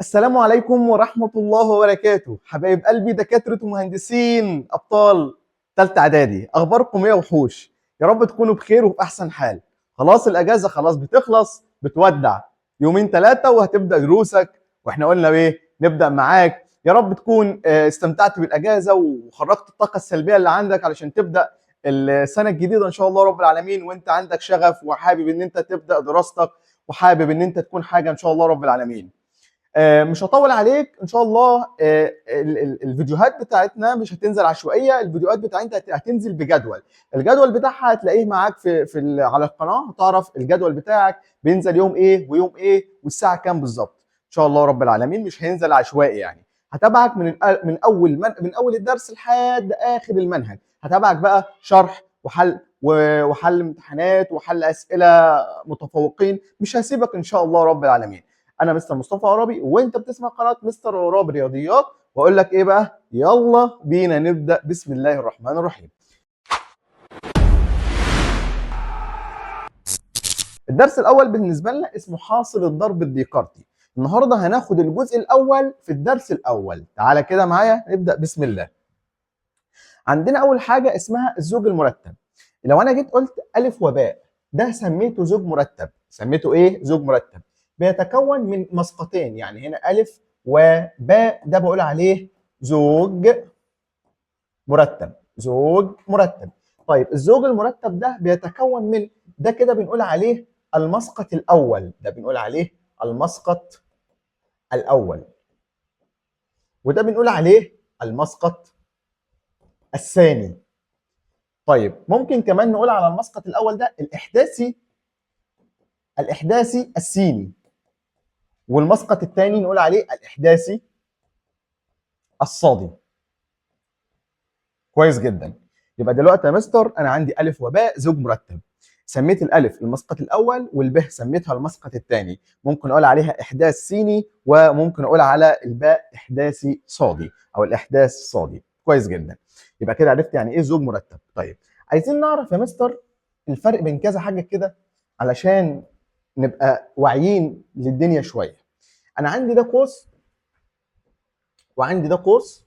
السلام عليكم ورحمة الله وبركاته، حبايب قلبي دكاترة ومهندسين أبطال تالتة إعدادي، أخباركم إيه يا وحوش؟ يا رب تكونوا بخير وفي أحسن حال. خلاص الأجازة خلاص بتخلص، بتودع يومين ثلاثة وهتبدأ دروسك، وإحنا قلنا إيه؟ نبدأ معاك. يا رب تكون استمتعت بالأجازة وخرجت الطاقة السلبية اللي عندك علشان تبدأ السنة الجديدة إن شاء الله رب العالمين، وأنت عندك شغف وحابب إن أنت تبدأ دراستك وحابب إن أنت تكون حاجة إن شاء الله رب العالمين. مش هطول عليك ان شاء الله. الفيديوهات بتاعتنا مش هتنزل عشوائية، الفيديوهات بتاعتنا هتنزل بجدول. الجدول بتاعها هتلاقيه معاك في على القناة، هتعرف الجدول بتاعك بينزل يوم ايه ويوم ايه والساعة كام بالظبط ان شاء الله رب العالمين. مش هينزل عشوائي، يعني هتابعك من اول الدرس لحد اخر المنهج. هتابعك بقى شرح وحل وحل امتحانات وحل اسئلة متفوقين، مش هسيبك ان شاء الله رب العالمين. انا مستر مصطفى عرابي وانت بتسمع قناة مستر عرابي رياضيات، واقول لك ايه بقى؟ يلا بينا نبدا. بسم الله الرحمن الرحيم. الدرس الاول بالنسبة لنا اسمه حاصل الضرب الديكارتي. النهارده هناخد الجزء الاول في الدرس الاول. تعالى كده معايا نبدا بسم الله. عندنا اول حاجة اسمها الزوج المرتب. لو انا جيت قلت الف وباء، ده سميته زوج مرتب. سميته ايه؟ زوج مرتب. بيتكون من مسقطين، يعني هنا ألف وباء، ده بقول عليه زوج مرتب. زوج مرتب. طيب الزوج المرتب ده بيتكون من ده كده بنقول عليه المسقط الأول، ده بنقول عليه المسقط الأول، وده بنقول عليه المسقط الثاني. طيب ممكن كمان نقول على المسقط الأول ده الإحداثي، الإحداثي السيني، والمسقط الثاني نقول عليه الإحداثي الصادي. كويس جدا. يبقى دلوقتي يا مستر أنا عندي ألف وباء زوج مرتب، سميت الألف المسقط الأول والباء سميتها المسقط الثاني. ممكن أقول عليها إحداث سيني، وممكن أقول على الباء إحداثي صادي أو الإحداث الصادي. كويس جدا. يبقى كده عرفت يعني إيه زوج مرتب. طيب عايزين نعرف يا مستر الفرق بين كذا حاجة كده علشان نبقى واعيين للدنيا شوية. انا عندي ده قوس، وعندي ده قوس،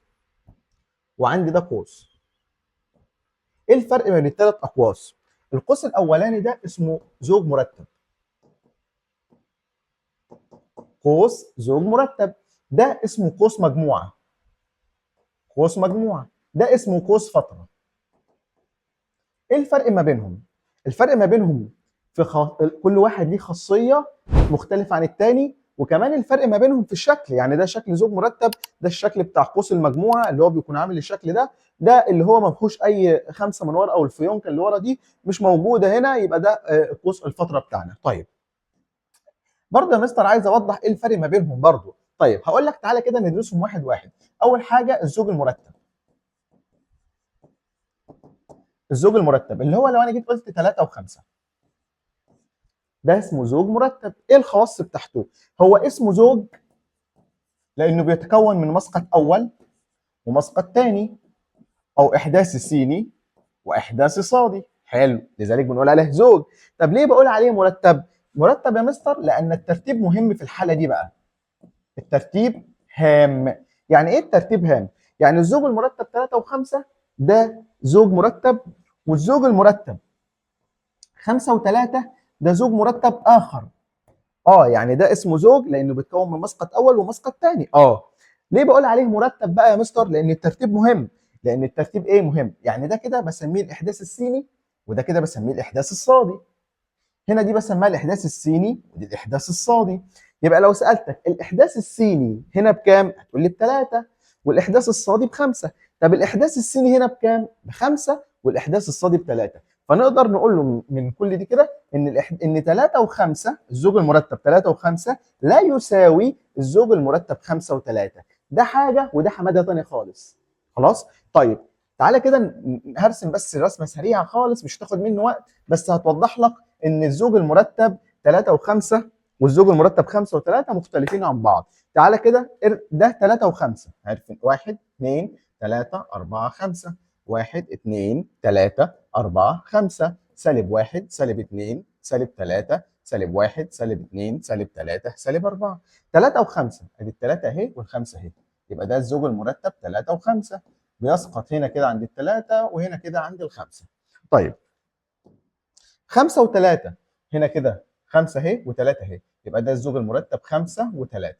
وعندي ده قوس. ايه الفرق بين الثلاث اقواس؟ القوس الاولاني ده اسمه زوج مرتب، قوس زوج مرتب. ده اسمه قوس مجموعة، قوس مجموعة. ده اسمه قوس فترة. ايه الفرق ما بينهم؟ الفرق ما بينهم في كل واحد ليه خاصية مختلفة عن الثاني، وكمان الفرق ما بينهم في الشكل. يعني ده شكل زوج مرتب، ده الشكل بتاع قوس المجموعة اللي هو بيكون عامل الشكل ده، ده اللي هو ما فيهوش اي خمسة من ورا او الفيونكه اللي ورا دي مش موجودة هنا، يبقى ده قوس الفترة بتاعنا. طيب برضه يا مستر عايز اوضح ايه الفرق ما بينهم برضه. طيب هقول لك تعالى كده ندرسهم واحد واحد. اول حاجة الزوج المرتب. الزوج المرتب اللي هو لو انا جيت قلت 3 و5، ده اسمه زوج مرتب. ايه الخواص بتاعته؟ هو اسمه زوج لانه بيتكون من مسقط اول ومسقط ثاني، او احداث سيني واحداث صادي. حلو، لذلك بنقول عليه زوج. طب ليه بقول عليه مرتب؟ مرتب يا مستر لان الترتيب مهم في الحالة دي بقى. الترتيب هام. يعني ايه الترتيب هام؟ يعني الزوج المرتب 3 و5 ده زوج مرتب، والزوج المرتب 5 و3 ده زوج مرتب اخر. يعني ده اسمه زوج لانه بيتكون من مسقط اول ومسقط ثاني. ليه بقول عليه مرتب بقى يا مستر؟ لان الترتيب مهم. لان الترتيب ايه مهم؟ يعني ده كده بسميه الاحداث السيني، وده كده بسميه الاحداث الصادي. هنا دي بسميها الاحداث السيني ودي الاحداث الصادي. يبقى لو سالتك الاحداث السيني هنا بكام؟ هتقول لي ب3، والاحداث الصادي ب5. طب الاحداث السيني هنا بكام؟ ب5، والاحداث الصادي ب3. فنقدر نقول له من كل دي كده ان 3 و5 الزوج المرتب 3 و5 لا يساوي الزوج المرتب 5 و3. ده حاجة وده حمادة ثانية خالص. خلاص؟ طيب تعالى كده هرسم بس رسمه سريعة خالص مش هتاخد منه وقت، بس هتوضح لك ان الزوج المرتب 3 و5 والزوج المرتب 5 و3 مختلفين عن بعض. تعالى كده ده 3 و5، عارفين 1 2 3 4 5، 1 2 3 4 5، سالب 1 سالب 2 سالب 3 سالب 1 سالب 2 سالب 3 سالب 4. 3 و5، ادي الثلاثة اهي والخمسة اهي، يبقى ده الزوج المرتب 3 و5، بيسقط هنا كده عند الثلاثة وهنا كده عند الخمسة. طيب 5 و3، هنا كده 5 اهي و3 اهي، يبقى ده الزوج المرتب 5 و3،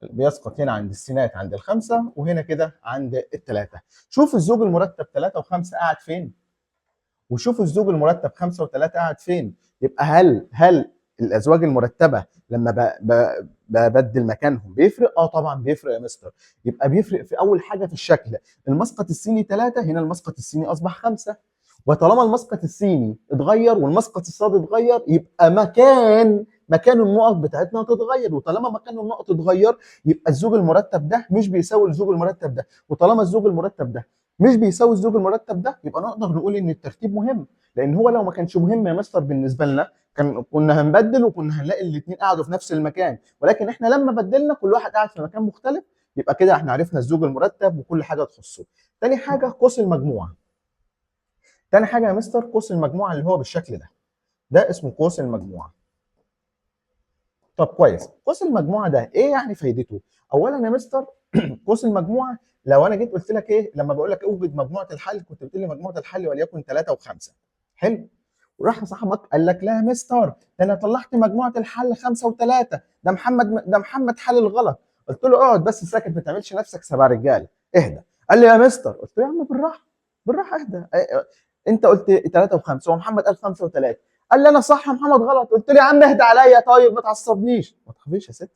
بيسقط هنا عند السينات عند الخمسة وهنا كده عند الثلاثة. شوف الزوج المرتب 3 و5 قاعد فين، وشوف الزوج المرتب 5 و3 قاعد فين. يبقى هل الازواج المرتبة لما ببدل مكانهم بيفرق؟ اه طبعا بيفرق يا مستر. يبقى بيفرق في اول حاجة في الشكل، المسقط السيني 3، هنا المسقط السيني اصبح 5، وطالما المسقط السيني اتغير والمسقط الصادي اتغير يبقى مكان النقط بتاعتنا تتغير، وطالما مكان النقط اتغير يبقى الزوج المرتب ده مش بيساوي الزوج المرتب ده، وطالما الزوج المرتب ده مش بيساوي الزوج المرتب ده يبقى نقدر نقول ان الترتيب مهم، لان هو لو ما كانش مهم يا مستر بالنسبة لنا كنا هنبدل وكنا هنلاقي الاثنين قعدوا في نفس المكان، ولكن احنا لما بدلنا كل واحد قاعد في مكان مختلف، يبقى كده احنا عرفنا الزوج المرتب وكل حاجة تخصه. تاني حاجة قوس المجموعة. تاني حاجة يا مستر قوس المجموعة اللي هو بالشكل ده، ده اسمه قوس المجموعة. طب كويس، قوس المجموعة ده ايه يعني فايدته؟ اولا يا مستر قوس المجموعة لو انا جيت قلت لك ايه، لما بقول لك اوجد مجموعة الحل كنت بتقول لي مجموعة الحل وليكن 3 و5، حلو، وراح صاحبك قال لك لا يا مستر ده انا طلعت مجموعة الحل 5 و3، ده محمد حل الغلط. قلت له اقعد بس ساكت، ما تعملش نفسك سبع رجاله، اهدى. قال لي يا مستر، قلت له يا عم بالراحة بالراحة اهدى، انت قلت 3 و5 ومحمد قال 5 و3، قال لي انا صح يا محمد غلط. قلت له يا عم اهدى عليا، طيب ما تعصبنيش، ما تخافيش يا ست.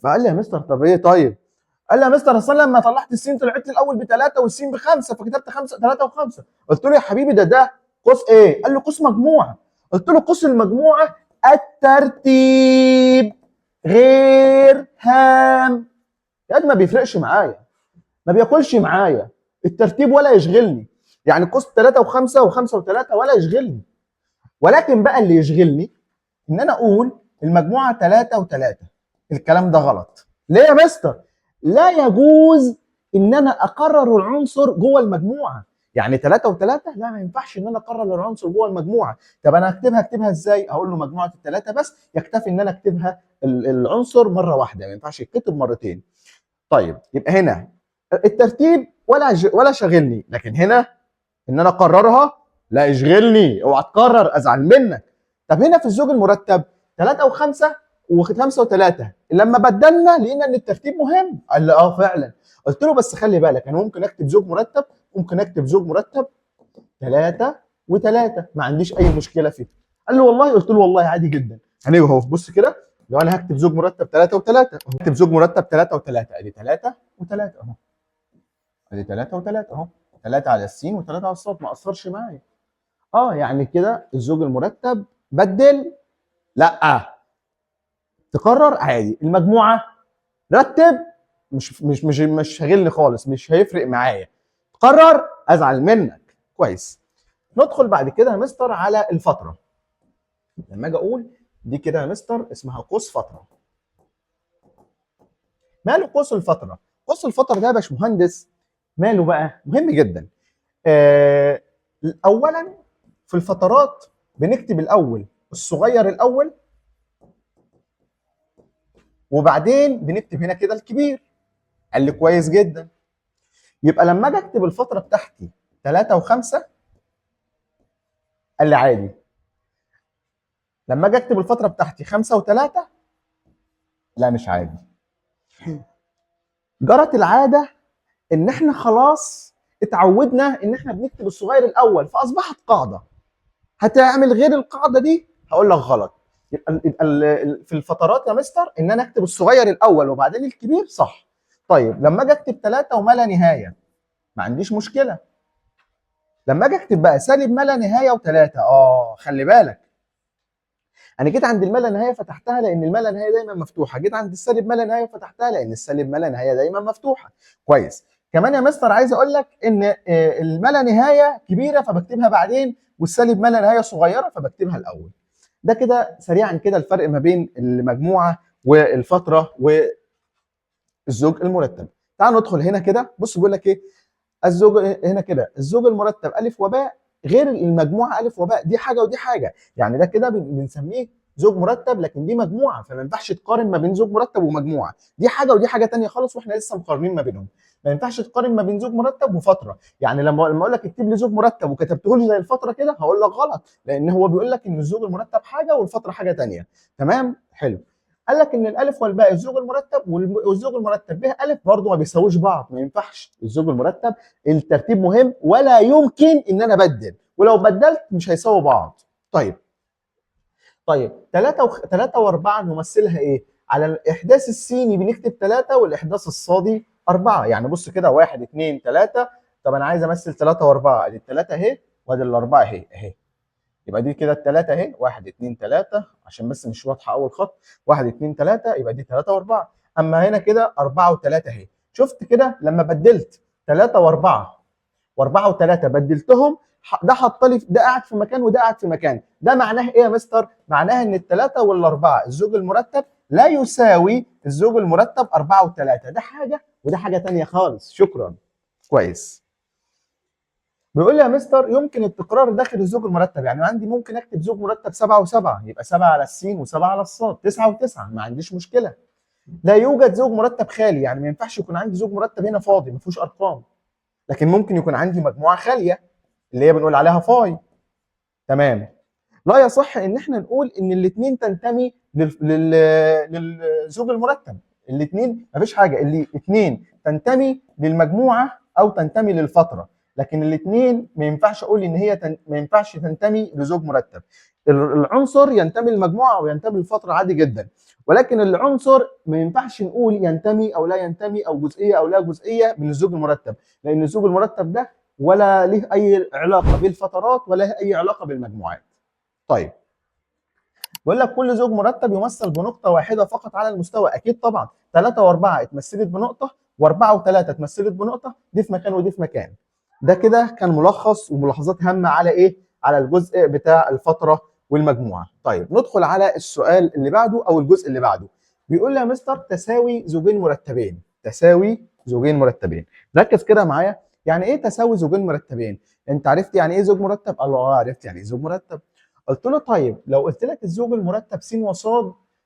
فقال لي يا مستر طب ايه طيب؟ قال لي يا مستر اصل لما طلعت السين طلعت لي الاول بثلاثة والسين بخمسة، فكتبت 5 3 و5. قلت له يا حبيبي ده قوس ايه؟ قال لي قوس مجموعة. قلت له قوس المجموعة الترتيب غير هام، يا ما بيفرقش معايا، ما بياكلش معايا الترتيب ولا يشغلني، يعني قوس 3 و5 و5 و3 ولا يشغلني. ولكن بقى اللي يشغلني ان انا اقول المجموعة 3 و3، الكلام ده غلط. ليه يا مستر؟ لا يجوز ان انا اقرر العنصر جوه المجموعة، يعني 3 و3 لا، ما ينفعش ان انا اقرر العنصر جوه المجموعة. طب انا هكتبها ازاي؟ هقول له مجموعة الثلاثة بس، يكتفي ان انا اكتبها العنصر مرة واحدة، ما ينفعش يتكتب مرتين. طيب يبقى هنا الترتيب ولا شاغلني، لكن هنا ان انا اقررها لا يشغلني، اوعى تقرر ازعل منك. طب هنا في الزوج المرتب 3 و5 و5 و3، لما بدلنا لقينا ان الترتيب مهم. قال لي اه فعلا. قلت له بس خلي بالك انا ممكن اكتب زوج مرتب، ممكن اكتب زوج مرتب 3 و3، ما عنديش اي مشكلة فيه. قال لي والله؟ قلت له والله عادي جدا. هنيجي اهو بص كده، لو انا هكتب زوج مرتب 3 و3، هكتب زوج مرتب 3 و3، ادي 3 و3 اهو، ادي 3 و3 اهو، 3 على السين و3 على الصاد، ما اثرش معايا. يعني كده الزوج المرتب بدل، لا تقرر عادي، المجموعة رتب مش مش مش مش شاغلني خالص، مش هيفرق معايا، قرر ازعل منك. كويس. ندخل بعد كده يا مستر على الفترة. لما اجي اقول دي كده يا مستر اسمها قوس فترة. ماله قوس الفترة؟ قوس الفترة ده يا باشمهندس ماله بقى؟ مهم جدا. اولا في الفترات بنكتب الاول الصغير الاول، وبعدين بنكتب هنا كده الكبير. قال لي كويس جدا. يبقى لما اجي اكتب الفترة بتاعتي 3 و5 قال لي عادي. لما اجي اكتب الفترة بتاعتي 5 و3 لا مش عادي. جرت العادة ان احنا خلاص اتعودنا ان احنا بنكتب الصغير الاول، فاصبحت قاعدة. هتعمل غير القاعدة دي هقول لك غلط. يبقى في الفترات يا مستر ان انا اكتب الصغير الاول وبعدين الكبير صح. طيب لما اجي اكتب 3 وما لا نهاية ما عنديش مشكلة. لما اجي اكتب بقى سالب ما لا نهاية و3، خلي بالك انا جيت عند الما لا نهاية فتحتها لان الما لا نهاية دايما مفتوحة، جيت عند السالب ما لا نهاية وفتحتها لان السالب ما لا نهاية دايما مفتوحة. كويس. كمان يا مستر عايز اقول لك ان الما لا نهاية كبيرة فبكتبها بعدين، والسالب ما لا نهاية صغيرة فبكتبها الاول. ده كده سريعا كده الفرق ما بين المجموعة والفترة والزوج المرتب. تعال ندخل هنا كده، بص بيقول لك ايه الزوج هنا كده، الزوج المرتب الف وباء غير المجموعة الف وباء، دي حاجة ودي حاجة، يعني ده كده بنسميه زوج مرتب لكن دي مجموعة، فما ينفعش تقارن ما بين زوج مرتب ومجموعة، دي حاجة ودي حاجة ثانية خالص، واحنا لسه مقارنين ما بينهم. ما ينفعش تقارن ما بين زوج مرتب وفترة، يعني لما اقول لك اكتب لي زوج مرتب وكتبته لي زي الفترة كده هقول لك غلط، لان هو بيقول لك ان الزوج المرتب حاجة والفترة حاجة ثانية. تمام؟ حلو. قال لك ان الالف والباء الزوج المرتب والزوج المرتب به الف برضه ما بيساووش بعض، ما ينفعش. الزوج المرتب الترتيب مهم، ولا يمكن ان انا ابدل، ولو بدلت مش هيساووا بعض. طيب 3 و4 نمثلها ايه؟ على الاحداث السيني بنكتب 3 والاحداث الصادي 4، يعني بص كده 1 2 3. طب انا عايز امثل 3 و4، ادي الثلاثة اهي وادي الاربعة اهي اهي، يبقى دي كده الثلاثة اهي 1 2 3، عشان بس مش واضحة اول خط، 1 2 3 يبقى دي 3 و4. اما هنا كده 4 و3 اهي. شفت كده لما بدلت 3 و4 و4 و3 بدلتهم، ده حط لي ده قاعد في مكان وده قاعد في مكان. ده معناه ايه يا مستر؟ معناها ان الثلاثة والاربعة الزوج المرتب لا يساوي الزوج المرتب 4 و3، ده حاجة وده حاجة ثانية خالص. شكرا. كويس. بيقول لي يا مستر يمكن التكرار داخل الزوج المرتب، يعني عندي ممكن اكتب زوج مرتب 7 و7، يبقى 7 على السين و7 على الصاد، 9 و9، ما عنديش مشكلة. لا يوجد زوج مرتب خالي، يعني ما ينفعش يكون عندي زوج مرتب هنا فاضي ما فيهوش ارقام، لكن ممكن يكون عندي مجموعة خالية اللي هي بنقول عليها فاي. تمام. لا يصح ان احنا نقول ان الاثنين تنتمي للزوج المرتب، الاثنين مفيش حاجة، اللي اثنين تنتمي للمجموعة او تنتمي للفترة، لكن الاثنين ما ينفعش اقول ان هي ما ينفعش تنتمي لزوج مرتب. العنصر ينتمي للمجموعة او ينتمي للفترة عادي جدا، ولكن العنصر ما ينفعش نقول ينتمي او لا ينتمي او جزئية او لا جزئية من الزوج المرتب، لان الزوج المرتب ده ولا له اي علاقة بالفترات ولا له اي علاقة بالمجموعات. طيب بيقول لك كل زوج مرتب يمثل بنقطة واحدة فقط على المستوى. اكيد طبعا 3 و4 اتمثلت بنقطة، و4 و3 اتمثلت بنقطة، دي في مكان ودي في مكان. ده كده كان ملخص وملاحظات هامة على ايه؟ على الجزء بتاع الفترة والمجموعة. طيب ندخل على السؤال اللي بعده او الجزء اللي بعده. بيقول لي يا مستر تساوي زوجين مرتبين. تساوي زوجين مرتبين. ركز كده معايا، يعني ايه تساوي زوجين مرتبين؟ انت عرفت يعني ايه زوج مرتب؟ قال له اه عرفت يعني ايه زوج مرتب. قلت له طيب لو قلت لك الزوج المرتب س وص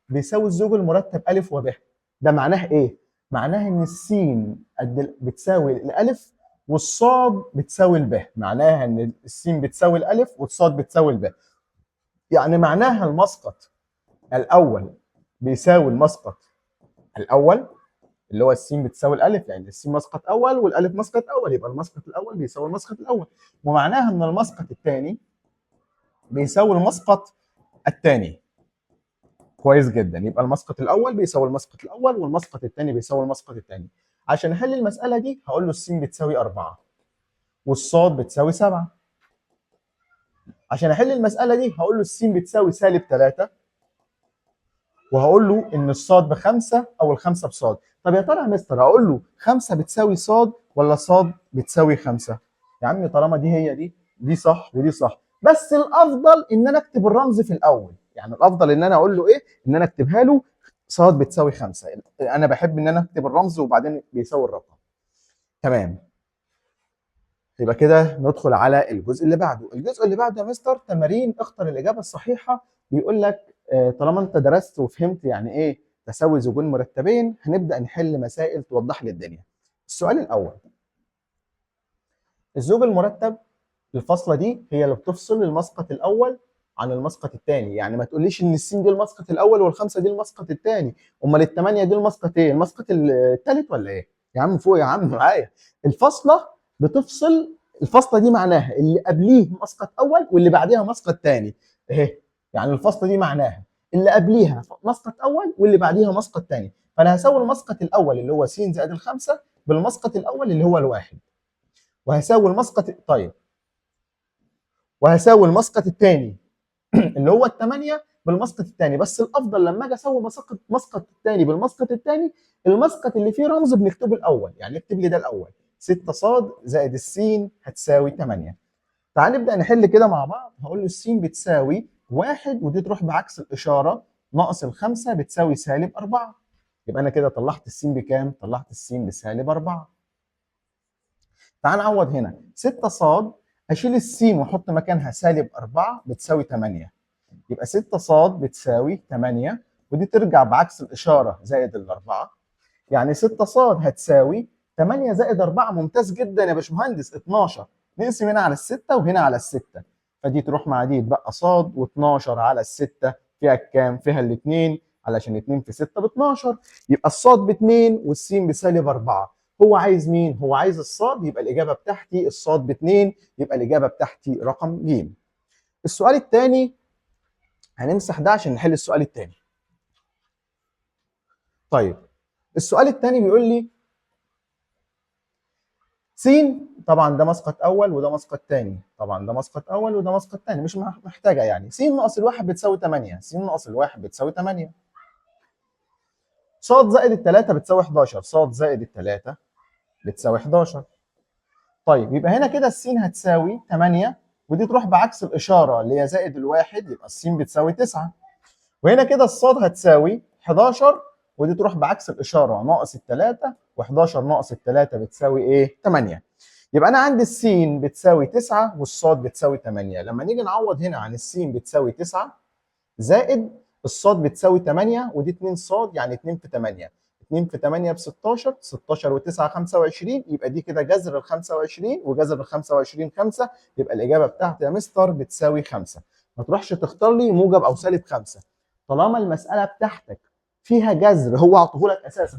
بيساوي الزوج المرتب أ وب، ده معناه ايه؟ معناه ان السين بتساوي الالف والصاد بتساوي الب، معناها ان السين بتساوي الالف والصاد بتساوي الب. يعني معناها المسقط الاول بيساوي المسقط الاول اللي هو السين بتساوي الالف، لان السين مسقط اول والالف مسقط اول، يبقى المسقط الاول بيساوي المسقط الاول، ومعناها ان المسقط الثاني بيساوي المسقط الثاني. كويس جدا، يبقى المسقط الاول بيساوي المسقط الاول والمسقط الثاني بيساوي المسقط الثاني. عشان احل المسالة دي هقول له السين بتساوي 4 والصاد بتساوي 7. عشان احل المسالة دي هقول له السين بتساوي سالب 3 وهقول له ان الصاد ب5 او الخمسة بصاد. طب يا ترى يا مستر هقول له 5 بتساوي صاد ولا صاد بتساوي 5؟ يا عمي طالما دي هي دي صح ودي صح، بس الافضل ان انا اكتب الرمز في الاول. يعني الافضل ان انا اقول له ايه؟ ان انا اكتبها له صاد بتساوي 5. انا بحب ان انا اكتب الرمز وبعدين بيساوي الرقم. تمام، يبقى كده ندخل على الجزء اللي بعده. الجزء اللي بعده يا مستر تمارين اختر الاجابة الصحيحة. بيقول لك طالما انت درست وفهمت يعني ايه تساوي زوجين مرتبين، هنبدا نحل مسائل توضح لي الدنيا. السؤال الاول، الزوج المرتب الفاصلة دي هي اللي بتفصل المسقط الاول عن المسقط الثاني. يعني ما تقوليش ان السين دي المسقط الاول والخمسة دي المسقط الثاني، امال الثمانية دي المسقط ايه؟ المسقط الثالث ولا ايه؟ يا عم فوق يا عم معايا. الفاصلة بتفصل، الفاصلة دي معناها اللي قبليه مسقط اول واللي بعديها مسقط ثاني اهي. يعني الفاصلة دي معناها اللي قبليها مسقط اول واللي بعديها مسقط ثاني. فانا هساوي المسقط الاول اللي هو س زائد الخمسة بالمسقط الاول اللي هو الواحد، وهساوي المسقط طيب وهساوي المسقط الثاني اللي هو الثمانية بالمسقط الثاني. بس الافضل لما اجي اسوي مسقط الثاني بالمسقط الثاني، المسقط اللي فيه رمز بنكتبه الاول. يعني اكتب لي ده الاول، 6 صاد زائد السين هتساوي 8. تعال نبدا نحل كده مع بعض. هقول له السين بتساوي 1 ودي تروح بعكس الاشارة، ناقص الخمسة بتساوي سالب 4. يبقى انا كده طلعت السين بكام؟ طلعت السين بسالب 4. تعال نعوض هنا 6 صاد، اشيل السين واحط مكانها سالب 4 بتساوي 8. يبقى 6 ص بتساوي 8، ودي ترجع بعكس الاشارة زائد الاربعة، يعني 6 ص هتساوي 8 زائد 4. ممتاز جدا يا باشمهندس، 12. نقسم هنا على الستة وهنا على الستة، فدي تروح مع دي، يتبقى ص و12 على الستة فيها كام؟ فيها الاثنين، علشان 2 في 6 ب 12، يبقى الصاد ب 2 والسين بسالب 4. هو عايز مين؟ هو عايز الصاد، يبقى الاجابة بتاعتي الصاد ب 2، يبقى الاجابة بتاعتي رقم ج. السؤال الثاني هنمسح ده عشان نحل السؤال الثاني. طيب السؤال الثاني بيقول لي س، طبعا ده مسقط اول وده مسقط ثاني، طبعا ده مسقط اول وده مسقط ثاني، مش محتاجه يعني. س ناقص الواحد بتساوي 8، س ناقص الواحد بتساوي 8. ص زائد الثلاثة بتساوي 11، ص زائد الثلاثة بتساوي 11. طيب يبقى هنا كده السين هتساوي 8، ودي تروح بعكس الإشارة اللي هي زائد الواحد، يبقى السين بتساوي 9. وهنا كده الصاد هتساوي 11، ودي تروح بعكس الإشارة ناقص الثلاثة، و11 ناقص الثلاثة بتساوي إيه؟ 8. يبقى أنا عندي السين بتساوي 9 والصاد بتساوي 8. لما نيجي نعوض هنا عن السين بتساوي 9 زائد الصاد بتساوي 8، ودي 2 صاد يعني 2 في 8، 2 في 8 ب 16، 16 و9 25، يبقى دي كده جذر ال 25، وجذر ال 25 5، يبقى الإجابة بتاعتي يا مستر بتساوي 5. ما تروحش تختار لي موجب أو سالب 5، طالما المسألة بتاعتك فيها جذر هو عطيهولك أساسا،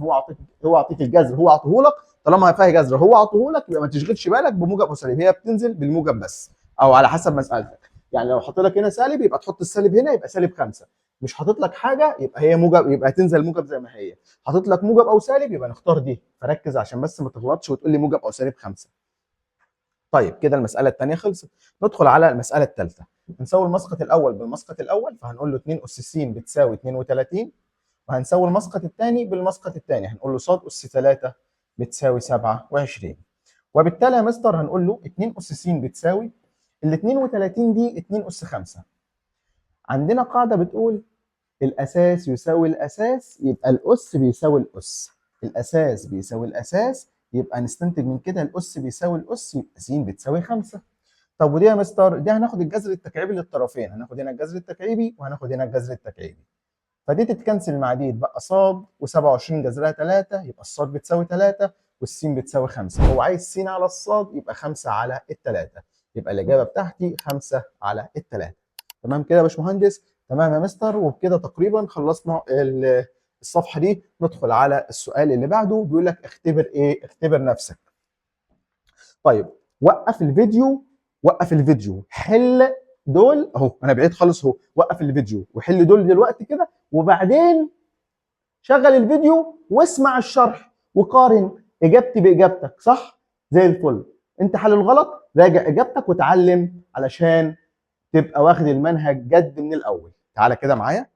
هو عطيك الجذر، هو عطيهولك، طالما فيها جذر هو عطيهولك يبقى ما تشغلش بالك بموجب أو سالب، هي بتنزل بالموجب بس أو على حسب مسألتك. يعني لو حط لك هنا سالب يبقى تحط السالب هنا يبقى سالب 5، مش حاطط لك حاجة يبقى هي موجب، يبقى تنزل موجب زي ما هي. حاطط لك موجب او سالب يبقى نختار دي، فركز عشان بس ما تغلطش وتقول لي موجب او سالب 5. طيب كده المسالة الثانية خلصت، ندخل على المسالة الثالثة. هنساوي المسقط الاول بالمسقط الاول، فهنقول له 2 اس س بتساوي 32، وهنساوي المسقط الثاني بالمسقط الثاني، هنقول له ص اس 3 بتساوي 27. وبالتالي يا مستر هنقول له 2 اس س بتساوي ال 32 دي 2 اس 5. عندنا قاعدة بتقول الاساس يساوي الاساس، يبقى الاس بيساوي الاس، الاساس بيساوي الاساس، يبقى نستنتج من كده الاس بيساوي الاس، يبقى س بتساوي 5. طب ودي يا مستر دي هناخد الجذر التكعيبي للطرفين، هناخد هنا الجذر التكعيبي وهناخد هنا الجذر التكعيبي، فدي تتكنسل مع دي، يتبقى ص و27 جذرها 3، يبقى الصاد بتساوي 3 والسين بتساوي 5. هو عايز س على الصاد، يبقى 5 على الثلاثة، يبقى الاجابة بتاعتي 5 على الثلاثة. تمام كده يا باشمهندس؟ تمام يا مستر. وبكده تقريبا خلصنا الصفحة دي. ندخل على السؤال اللي بعده، بيقول لك اختبر ايه؟ اختبر نفسك. طيب وقف الفيديو، وقف الفيديو، حل دول اهو، انا بعيد خالص اهو، وقف الفيديو وحل دول دلوقتي كده، وبعدين شغل الفيديو واسمع الشرح وقارن اجابتي باجابتك، صح؟ زي الفل. انت حل الغلط، راجع اجابتك وتعلم علشان تبقى واخد المنهج جد من الاول. تعالى كده معايا،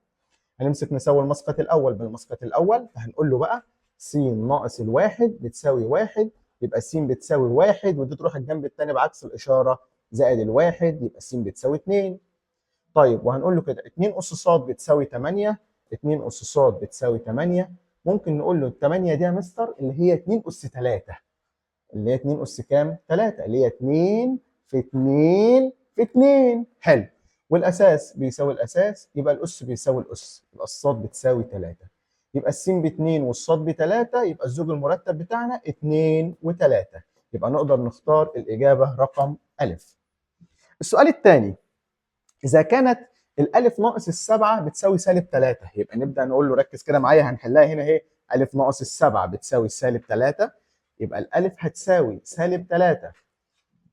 هنمسك نساوي المسقط الاول بالمسقط الاول، فهنقول له بقى س ناقص الواحد بتساوي 1، يبقى س بتساوي 1، ودي تروح الجنب الثاني بعكس الاشارة زائد الواحد، يبقى س بتساوي 2. طيب وهنقول له كده 2 اس ص بتساوي 8، 2 اس ص بتساوي 8، ممكن نقول له ال 8 دي يا مستر اللي هي 2 اس 3، اللي هي 2 اس كام؟ 3، اللي هي 2 في 2 في 2. حلو. والاساس بيساوي الاساس، يبقى الاس بيساوي الاس، يبقى الصاد بتساوي 3، يبقى السين ب 2 والصاد ب 3، يبقى الزوج المرتب بتاعنا 2 و3، يبقى نقدر نختار الاجابة رقم أ. السؤال الثاني، اذا كانت الالف ناقص السبعة بتساوي سالب 3، يبقى نبدا نقول له ركز كده معايا، هنحلها هنا اهي، الف ناقص السبعة بتساوي سالب 3، يبقى الالف هتساوي سالب 3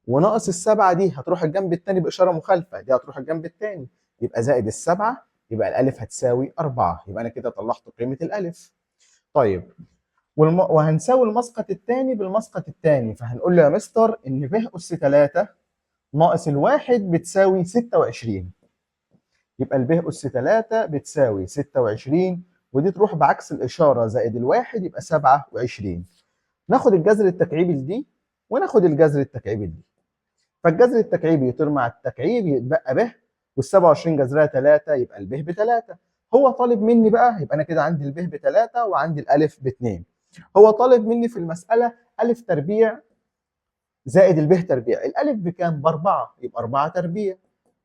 وناقص السبعة دي هتروح الجنب الثاني باشارة مخالفة، دي هتروح الجنب الثاني يبقى زائد السبعة، يبقى الالف هتساوي 4، يبقى انا كده طلعت قيمة الالف. طيب وهنساوي المسقط الثاني بالمسقط الثاني، فهنقول له يا مستر ان ب اس 3 ناقص الواحد بتساوي 26، يبقى الب اس 3 بتساوي 26، ودي تروح بعكس الاشارة زائد الواحد يبقى 27. ناخد الجذر التكعيبي لدي وناخد الجذر التكعيبي لدي، فالجذر التكعيبي يطير مع التكعيب يتبقى ب، وال27 جذرها 3 يبقى الب ب 3. هو طالب مني بقى، يبقى انا كده عندي الب ب 3 وعندي الالف ب 2. هو طالب مني في المسالة الف تربيع زائد الب تربيع، الالف بكام؟ ب 4، يبقى 4 تربيع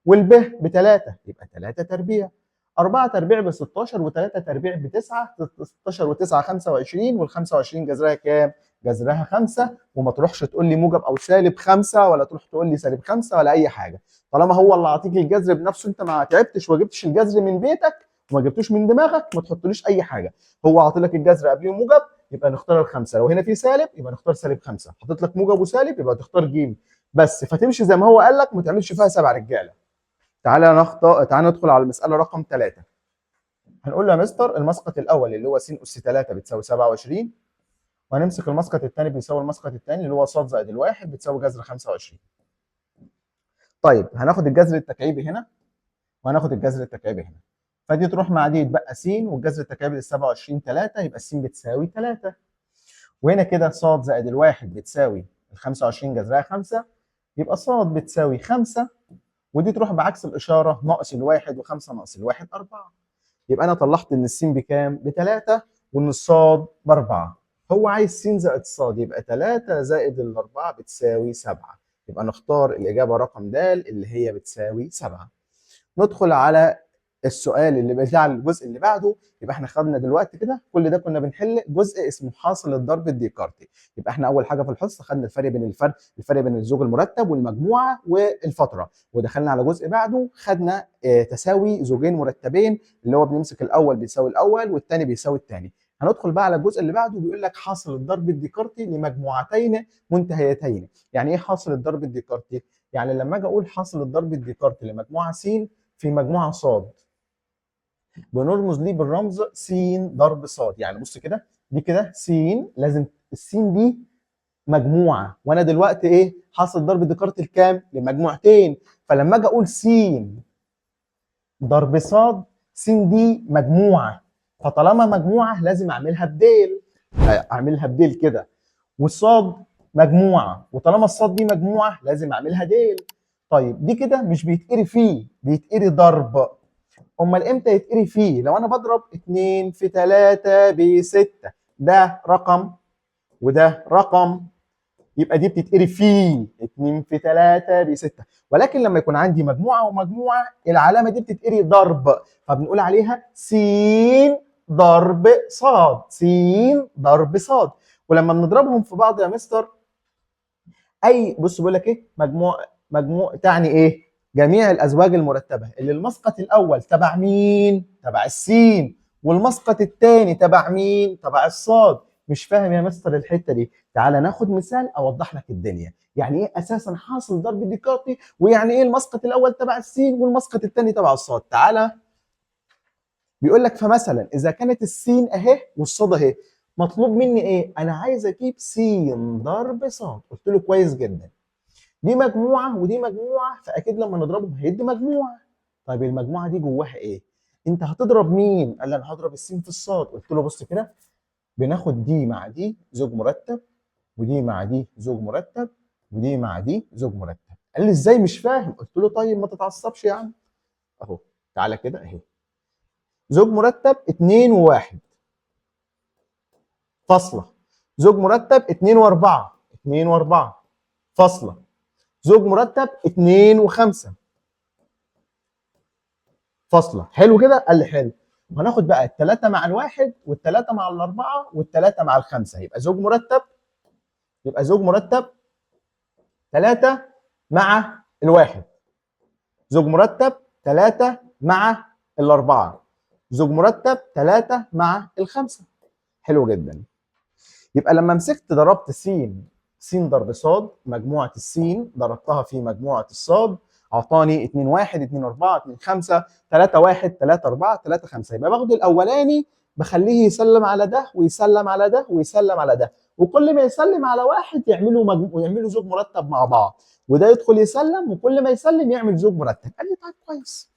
والب ب 3، يبقى 3 تربيع. 4 تربيع ب 16 و3 تربيع ب 9، 16 و9 25، وال 25 جذرها كام؟ جذرها 5. وما تروحش تقول لي موجب او سالب 5، ولا تروح تقول لي سالب 5 ولا اي حاجة، طالما هو اللي عاطيك الجذر بنفسه، انت ما تعبتش وجبتش الجذر من بيتك وما جبتوش من دماغك، ما تحطليش اي حاجة. هو عاطي لك الجذر قبليه موجب يبقى نختار الخمسة، لو هنا في سالب يبقى نختار سالب 5، حطيت لك موجب وسالب يبقى تختار ج بس. فتمشي زي ما هو قال لك، ما تعملش فيها 7 رجاله. تعالى ندخل على المسالة رقم 3. هنقول له يا مستر المسقط الاول اللي هو س اس 3 بتساوي 27، وهنمسك المسقط الثاني بيساوي المسقط الثاني اللي هو ص زائد الواحد بتساوي جذر 25. طيب هناخد الجذر التكعيبي هنا وهناخد الجذر التكعيبي هنا، فدي تروح مع دي يتبقى س، والجذر التكعيبي لل 27 3، يبقى س بتساوي 3. وهنا كده ص زائد الواحد بتساوي ال 25 جذرها 5، يبقى ص بتساوي 5، ودي تروح بعكس الاشارة ناقص الواحد، و5 ناقص الواحد 4. يبقى انا طلعت ان الس بكام؟ ب3، وان الصاد ب4. هو عايز س زائد ص، يبقى 3 زائد ال4 بتساوي 7، يبقى نختار الاجابة رقم د اللي هي بتساوي 7. ندخل على السؤال اللي بتاع الجزء اللي بعده. يبقى احنا خدنا دلوقتي كده كل ده كنا بنحل جزء اسمه حاصل الضرب الديكارتي. يبقى احنا اول حاجة في الحصة خدنا الفرق بين الزوج المرتب والمجموعة والفترة، ودخلنا على جزء بعده خدنا تساوي زوجين مرتبين اللي هو بنمسك الاول بيساوي الاول والثاني بيساوي الثاني. هندخل بقى على الجزء اللي بعده بيقول لك حاصل الضرب الديكارتي لمجموعتين منتهيتين. يعني ايه حاصل الضرب الديكارتي؟ يعني لما اجي اقول حاصل الضرب الديكارتي لمجموعة س في مجموعة ص، بنرمز ليه بالرمز س ضرب ص. يعني بص كده، دي كده س، لازم السين دي مجموعة، وانا دلوقتي ايه حاصل ضرب ديكارت لكام؟ لمجموعتين. فلما اجي اقول س ضرب ص، س دي مجموعة، فطالما مجموعة لازم اعملها بديل، اعملها بديل كده، والصاد مجموعة، وطالما الصاد دي مجموعة لازم اعملها ديل. طيب دي كده مش بيتقري فيه، بيتقري ضرب. امال امتى يتقري فيه؟ لو انا بضرب 2 في 3 ب 6، ده رقم وده رقم، يبقى دي بتتقري فيه 2 في 3 ب 6. ولكن لما يكون عندي مجموعة ومجموعة العلامة دي بتتقري ضرب، فبنقول عليها س ضرب ص، س ضرب ص. ولما بنضربهم في بعض يا مستر، اي بص بيقول لك ايه؟ مجموع تعني ايه؟ جميع الازواج المرتبة اللي المسقط الاول تبع مين؟ تبع السين، والمسقط الثاني تبع مين؟ تبع الصاد. مش فاهم يا مستر الحتة دي؟ تعالى ناخد مثال اوضح لك الدنيا. يعني ايه اساسا حاصل ضرب ديكارتي، ويعني ايه المسقط الاول تبع السين والمسقط الثاني تبع الصاد. تعالى بيقول لك فمثلا اذا كانت السين اهي والصاد اهي، مطلوب مني ايه؟ انا عايز اجيب س ضرب صاد. قلت له كويس جدا، دي مجموعة ودي مجموعة، فاكيد لما نضربهم هيدي مجموعة. طيب المجموعة دي جواها ايه؟ انت هتضرب مين؟ قال لي انا هضرب السين في الصاد. قلت له بص كده، بناخد دي مع دي زوج مرتب، ودي مع دي زوج مرتب، ودي مع دي زوج مرتب. قال لي ازاي؟ مش فاهم. قلت له طيب ما تتعصبش يا عم، اهو تعالى كده اهي، زوج مرتب 2 و1 فاصلة، زوج مرتب 2 و4، 2 و4 فاصلة، زوج مرتب 2 و5 فاصلة. حلو كده؟ قال لي حلو. وهناخد بقى الثلاثة مع الواحد والثلاثة مع الاربعة والثلاثة مع الخمسة، يبقى زوج مرتب، يبقى زوج مرتب 3 مع الواحد، زوج مرتب 3 مع الاربعة، زوج مرتب 3 مع الخمسة. حلو جدا. يبقى لما مسكت ضربت س، س ضرب ص، مجموعة السين ضربتها في مجموعة الصاد، اعطاني 2 1 2 4 2 5 3 1 3 4 3 5. يبقى باخد الاولاني بخليه يسلم على ده ويسلم على ده ويسلم على ده، وكل ما يسلم على واحد يعملوا زوج مرتب مع بعض، وده يدخل يسلم وكل ما يسلم يعمل زوج مرتب. قال لي طيب كويس.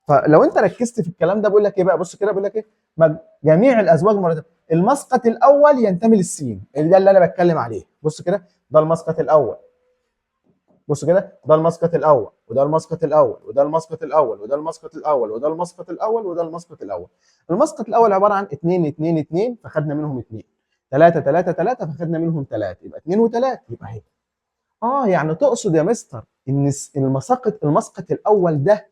فلو انت ركزت في الكلام ده بقول لك ايه بقى؟ بص كده بقول لك ايه؟ جميع الازواج مرتبه، المسقط الاول ينتمي للسين، ده اللي انا بتكلم عليه. بص كده، ده المسقط الاول، بص كده، ده المسقط الاول، وده المسقط الاول، وده المسقط الاول، وده المسقط الاول، وده المسقط الاول، وده المسقط الاول. المسقط الاول عبارة عن 2 2 2، فخدنا منهم 2، 3 3 3، فخدنا منهم 3، يبقى 2 و3، يبقى اهي. يعني تقصد يا مستر ان المسقط الاول ده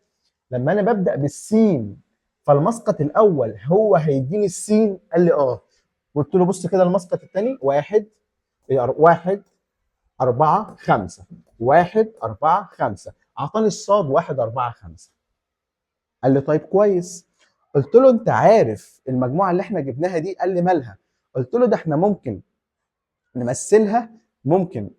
لما انا ببدا بالسين فالمسقط الاول هو هيديني السين؟ قال لي اه. قلت له بص كده المسقط الثاني 1 1 4 5 1 4 5، اعطاني الصاد 1 4 5. قال لي طيب كويس. قلت له انت عارف المجموعة اللي احنا جبناها دي؟ قال لي مالها؟ قلت له ده احنا ممكن نمثلها، ممكن.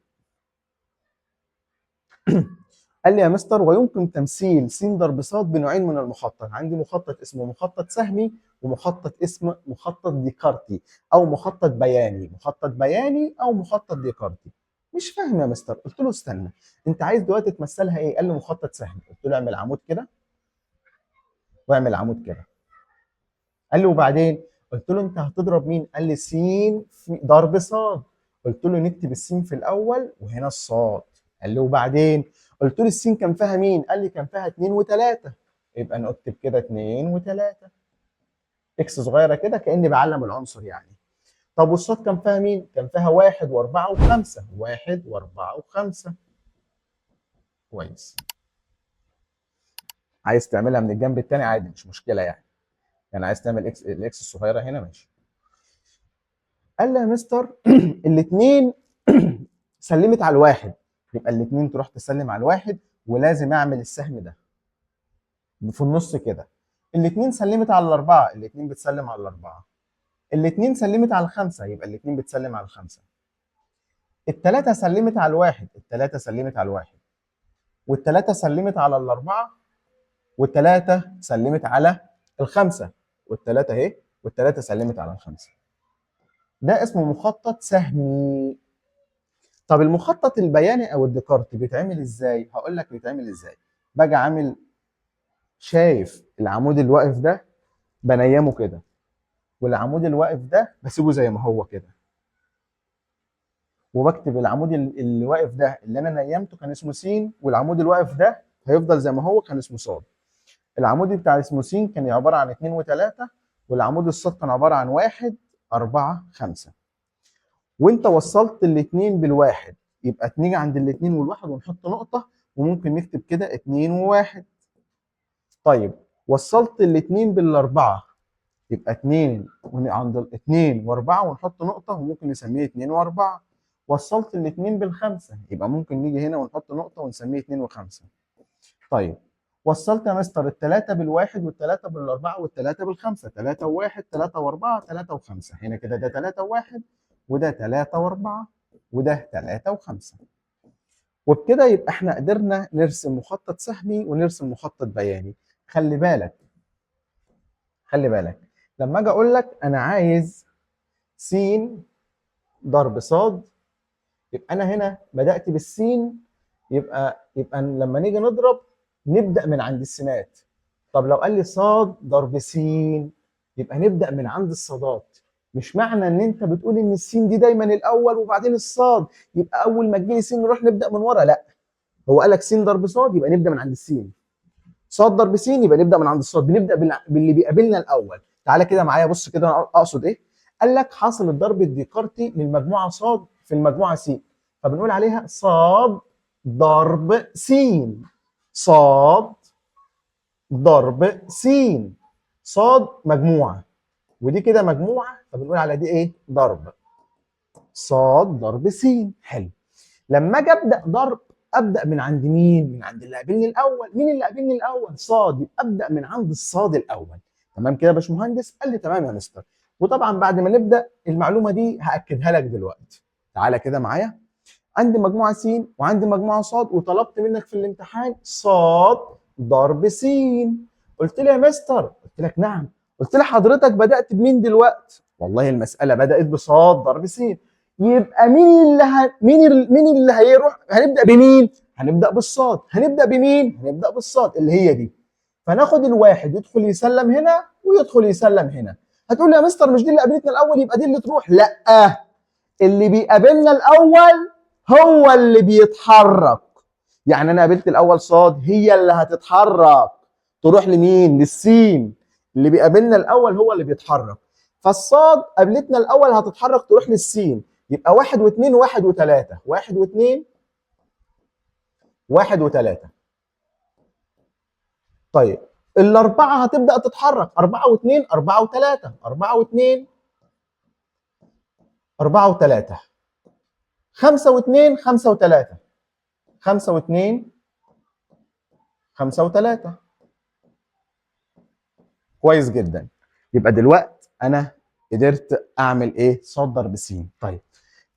قال لي يا مستر ويمكن تمثيل س ضرب ص بنوعين من المخطط، عندي مخطط اسمه مخطط سهمي ومخطط اسمه مخطط ديكارتي او مخطط بياني، مخطط بياني او مخطط ديكارتي. مش فاهم يا مستر. قلت له استنى، انت عايز دلوقتي تمثلها ايه؟ قال لي مخطط سهمي. قلت له اعمل عمود كده واعمل عمود كده. قال لي وبعدين؟ قلت له انت هتضرب مين؟ قال لي س في ضرب ص. قلت له نكتب السين في الاول وهنا الصاد. قال لي وبعدين؟ قلت له السين كان فيها مين؟ قال لي كان فيها 2 و3، يبقى نكتب كده 2 و3 اكس صغيرة كده كاني بعلم العنصر يعني. طب والصاد كان فيها مين؟ كان فيها 1 و4 و5، 1 و4 و5. كويس. عايز تعملها من الجنب الثاني عادي مش مشكلة يعني، يعني عايز تعمل اكس الاكس الصغيرة هنا ماشي. قال لي يا مستر الاثنين سلمت على الواحد، يبقى الاثنين تروح تسلم على الواحد، ولازم اعمل السهم ده في النص كده. الاثنين سلمت على الاربعة، الاثنين بتسلم على الاربعة. الاثنين سلمت على الخمسة، يبقى الاثنين بتسلم على الخمسة. الثلاثة سلمت على الواحد، الثلاثة سلمت على الواحد، والثلاثة سلمت على الاربعة، والثلاثة سلمت على الخمسة، والثلاثة اهي، والثلاثة سلمت على الخمسة. ده اسمه مخطط سهمي. طب المخطط البياني او الديكارتي بيتعمل ازاي؟ هقول لك بيتعمل ازاي. باجي عامل، شايف العمود الواقف ده بنيمه كده، والعمود الواقف ده بسيبه زي ما هو كده، وبكتب العمود اللي واقف ده اللي انا نيمته كان اسمه س، والعمود الواقف ده هيفضل زي ما هو كان اسمه ص. العمود بتاع اسمه س كان عبارة عن 2 و3، والعمود الصاد كان عبارة عن 1 4 5. وانت وصلت الاثنين بالواحد، يبقى نيجي عند الاثنين والواحد ونحط نقطة، وممكن نكتب كده 2 و1. طيب وصلت الاثنين بالاربعة، يبقى 2 عند 2 و4 ونحط نقطة، وممكن نسميه 2 و4. وصلت الاثنين بالخمسة، يبقى ممكن نيجي هنا ونحط نقطة ونسميه 2 و5. طيب وصلت يا مستر الثلاثة بالواحد والثلاثة بالاربعة والثلاثة بالخمسة، 3 و1 3 و4 3 و5. هنا كده ده 3 و1 وده 3 و4 وده 3 و5. وبكده يبقى احنا قدرنا نرسم مخطط سهمي ونرسم مخطط بياني. خلي بالك، خلي بالك لما اجي اقول لك انا عايز س ضرب ص، يبقى انا هنا بدأت بالسين، يبقى لما نيجي نضرب نبدأ من عند السينات. طب لو قال لي ص ضرب س، يبقى نبدأ من عند الصادات. مش معنى ان انت بتقول ان السين دي دايما الاول وبعدين الصاد، يبقى اول ما تجيلي سين نروح نبدأ من ورا، لا، هو قال لك س ضرب ص يبقى نبدأ من عند السين، ص ضرب س يبقى نبدأ من عند الصاد، بنبدأ باللي بيقابلنا الاول. تعالى كده معايا بص كده انا اقصد ايه. قال لك حاصل الضرب الديكارتي للمجموعة ص في المجموعة س، فبنقول عليها ص ضرب س، ص ضرب س، ص مجموعة ودي كده مجموعة، فبنقول على دي ايه؟ ضرب، ص ضرب س. حلو. لما اجي ابدا ضرب ابدا من عند مين؟ من عند اللي قابلني الاول. مين اللي قابلني الاول؟ صاد، يبقى ابدا من عند الصاد الاول. تمام كده يا باشمهندس؟ قال لي تمام يا مستر. وطبعا بعد ما نبدا المعلومة دي هاكدها لك دلوقتي. تعالى كده معايا، عندي مجموعة س وعندي مجموعة ص، وطلبت منك في الامتحان ص ضرب س. قلت لي يا مستر، قلت لك نعم. قلت لي حضرتك بدات بمين دلوقتي؟ والله المسالة بدات بصاد ضرب س، يبقى مين اللي مين اللي هيروح؟ هنبدا بمين؟ هنبدا بالصاد. هنبدا بمين؟ هنبدا بالصاد اللي هي دي. فناخد الواحد يدخل يسلم هنا ويدخل يسلم هنا. هتقول لي يا مستر مش دي اللي قابلتنا الاول يبقى دي اللي تروح؟ لا، اللي بيقابلنا الاول هو اللي بيتحرك. يعني انا قابلت الاول صاد، هي اللي هتتحرك تروح لمين؟ للسين. اللي بيقابلنا الاول هو اللي بيتحرك، فالصاد قابلتنا الاول هتتحرك تروح للسين، يبقى 1 و2 1 و3، 1 و2 1 و3. طيب الأربعة هتبدأ تتحرك، 4 و2، 4 و3، 4 و2، 4 و3، 5 و2، 5 و3، 5 و2، 5 و3. كويس جدا. يبقى دلوقتي أنا قدرت أعمل إيه؟ صاد ضرب س. طيب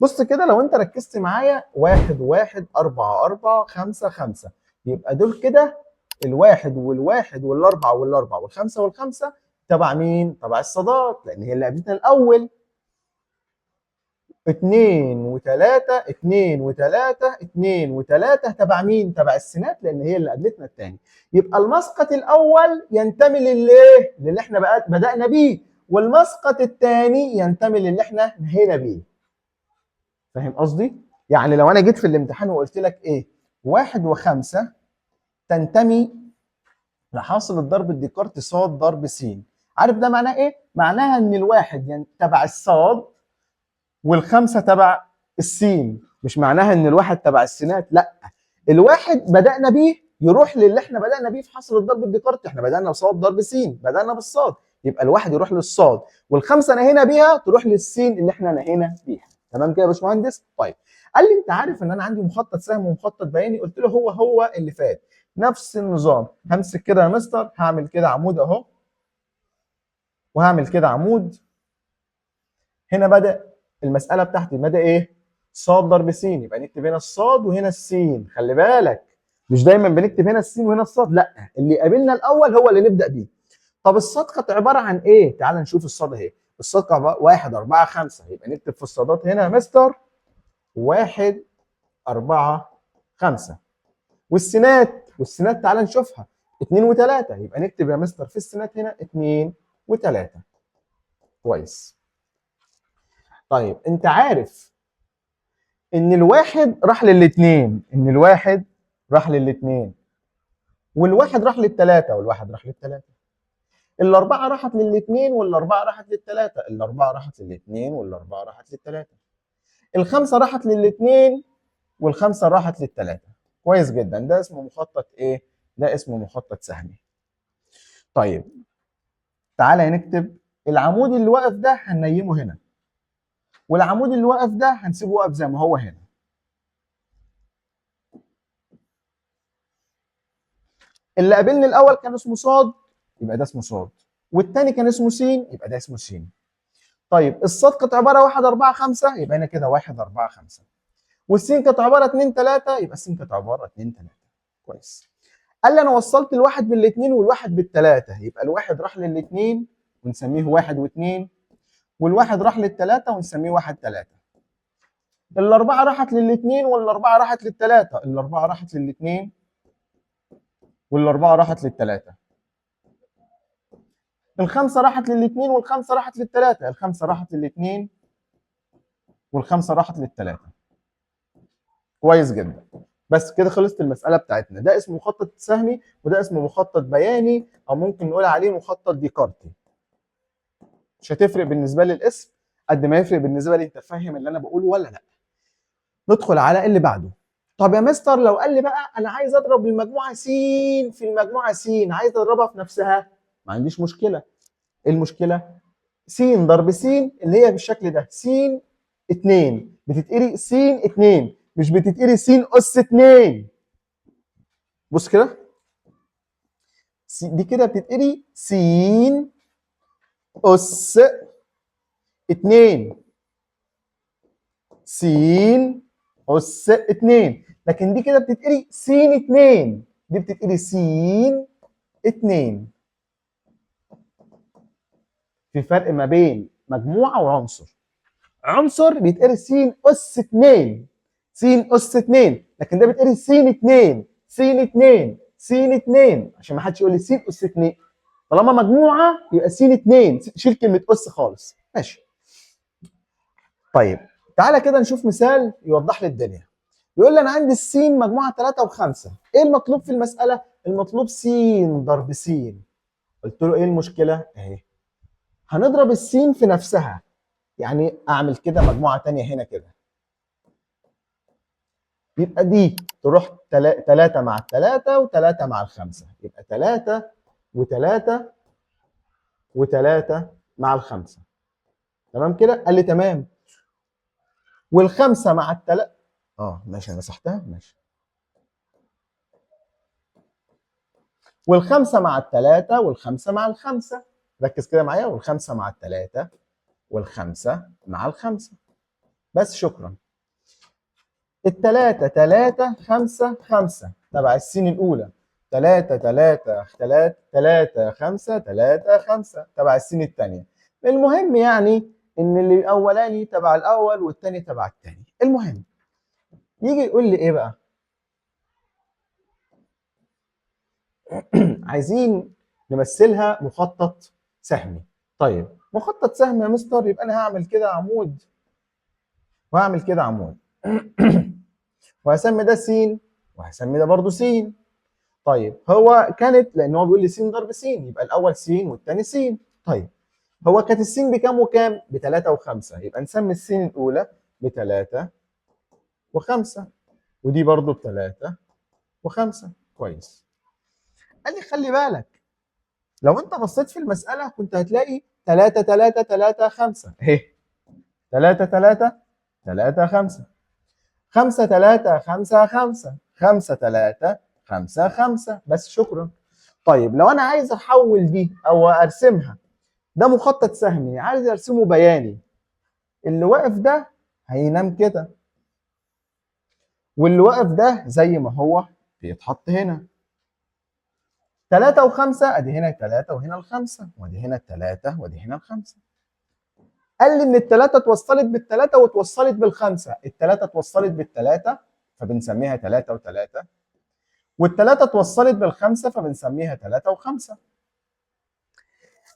بص كده لو أنت ركزت معايا، 1 1 4 4 5 5، يبقى دول كده الواحد والواحد والأربعة والأربعة والخمسة والخمسة تبع مين؟ تبع الصادات، لأن هي اللي قابلتنا الأول. 2 و3، 2 و3، 2 و3 تبع مين؟ تبع السينات، لأن هي اللي قابلتنا الثاني. يبقى المسقط الأول ينتمي للإيه؟ للي إحنا بدأنا بيه، والمسقط الثاني ينتمي للي إحنا نهينا بيه. فاهم قصدي؟ يعني لو أنا جيت في الامتحان وقلت لك إيه؟ 1 و5 تنتمي لحاصل الضرب الديكارتي ص ضرب س. عارف ده معناه ايه؟ معناها ان الواحد تبع الصاد والخمسة تبع السين، مش معناها ان الواحد تبع السينات، لا، الواحد بدأنا بيه يروح للي احنا بدأنا بيه في حاصل الضرب الديكارتي، احنا بدأنا بصاد ضرب س، بدأنا بالصاد، يبقى الواحد يروح للصاد والخمسة نهينا بيها تروح للسين اللي احنا نهينا بيها. تمام كده يا باشمهندس؟ طيب قال لي انت عارف ان انا عندي مخطط سهم ومخطط بياني؟ قلت له هو هو اللي فات، نفس النظام. همسك كده يا مستر، هعمل كده عمود اهو، وهعمل كده عمود. هنا بدأ المسألة بتاعتي، بدأ ايه؟ صاد ضرب س، يبقى نكتب هنا الصاد وهنا السين. خلي بالك مش دايما بنكتب هنا السين وهنا الصاد، لا، اللي قابلنا الاول هو اللي نبدأ بيه. طب الصاد كانت عبارة عن ايه؟ تعال نشوف الصاد اهي. الصاد كانت 1 4 5، يبقى نكتب في الصادات هنا يا مستر 1 4 5. والسينات، والسينات تعال نشوفها 2 و3، يبقى نكتب يا مستر في السينات هنا 2 و3. كويس. طيب انت عارف ان الواحد راح للاثنين، ان الواحد راح للاثنين، والواحد راح للثلاثه، والواحد راح للثلاثه، الاربعة راحت للاثنين، والاربعة راحت للثلاثه، الاربعة راحت للاثنين، والاربعة راحت للثلاثه، الخمسة راحت للاثنين، والخمسة راحت للثلاثه. كويس جدا. ده اسمه مخطط ايه؟ ده اسمه مخطط سهمي. طيب تعالى نكتب العمود اللي واقف ده هننيمه هنا، والعمود اللي واقف ده هنسيبه واقف زي ما هو هنا. اللي قابلني الاول كان اسمه صاد، يبقى ده اسمه صاد، والتاني كان اسمه س، يبقى ده اسمه س. طيب الصاد كانت عبارة 1 4 5، يبقى هنا كده 1 4 5، والسين كانت عبارة 2 3، يبقى السين كانت عبارة 2 3. كويس. قال لي انا وصلت الواحد بالاثنين والواحد بالثلاثة، يبقى الواحد راح للاثنين ونسميه 1 و2، والواحد راح للثلاثه ونسميه 1 3. الاربعة راحت للاثنين والاربعة راحت للثلاثه، الاربعة راحت للاثنين والاربعة راحت للثلاثه. الخمسة راحت للاثنين والخمسة راحت للثلاثه، الخمسة راحت للاثنين والخمسة راحت للثلاثه. كويس جدا. بس كده خلصت المسالة بتاعتنا. ده اسمه مخطط سهمي، وده اسمه مخطط بياني، او ممكن نقول عليه مخطط ديكارتي. مش هتفرق بالنسبة لي الاسم قد ما يفرق بالنسبة لي انت فاهم اللي انا بقوله ولا لا. ندخل على اللي بعده. طب يا مستر لو قال لي بقى انا عايز اضرب المجموعة س في المجموعة س، عايز اضربها في نفسها، ما عنديش مشكلة. ايه المشكلة؟ س ضرب س اللي هي بالشكل ده، س 2 بتتقري س 2، مش بتتقري س اس 2. بص كده، دي كده بتتقري س اس 2، س اس 2، لكن دي كده بتتقري س 2، دي بتتقري س 2. في فرق ما بين مجموعة وعنصر. عنصر بيتقري س اس 2، س اس 2، لكن ده بيتقري س 2، س 2، س 2، عشان ما حدش يقول لي س اس 2. طالما مجموعة يبقى س 2، شيل كلمة اس خالص. ماشي. طيب تعالى كده نشوف مثال يوضح لي الدنيا. بيقول لي انا عندي السين مجموعة 3 و5، ايه المطلوب في المسالة؟ المطلوب س ضرب س. قلت له ايه المشكلة؟ اهي هنضرب السين في نفسها، يعني اعمل كده مجموعة ثانية هنا كده. يبقى دي تروح 3 مع الثلاثة و3 مع الخمسة، يبقى 3 و3 و3 مع الخمسة. تمام كده؟ قال لي تمام. والخمسة مع الثلاثة، ماشي انا مسحتها، ماشي. والخمسة مع الثلاثة والخمسة مع الخمسة، ركز كده معايا، والخمسة مع الثلاثة والخمسة مع الخمسة. بس شكرا. الثلاثة 3 5 5 تبع السين الأولى، 3 3 3 3 5 3 5 تبع السين الثانية. المهم يعني إن اللي الأولاني تبع الأول والثاني تبع الثاني. المهم يجي يقول لي إيه بقى؟ عايزين نمثلها مخطط سهمي. طيب مخطط سهمي يا مستر، يبقى أنا هعمل كده عمود وهعمل كده عمود وهسمي ده س وهسمي ده برضه س. طيب هو كانت، لان هو بيقول لي س ضرب س، يبقى الاول س والثاني س. طيب هو كانت الس بكام وكام؟ ب3 و5، يبقى نسمي الس الاولى ب3 و5 ودي برضه ب3 و5. كويس. قال لي خلي بالك لو انت بصيت في المسالة كنت هتلاقي 3 3 3 5 اهي، 3 3 3 5 5 3 5 5 5 3 5 5. بس شكرا. طيب لو انا عايز احول دي او ارسمها، ده مخطط سهمي عايز ارسمه بياني، اللي واقف ده هينام كده واللي واقف ده زي ما هو بيتحط هنا. 3 و5 ادي هنا 3 وهنا الخمسة، وادي هنا 3 وادي هنا الخمسة. قال لي ان الثلاثة اتوصلت بالثلاثة واتوصلت بالخمسة، الثلاثة اتوصلت بالثلاثة فبنسميها 3 و3، والثلاثة اتوصلت بالخمسة فبنسميها 3 و5.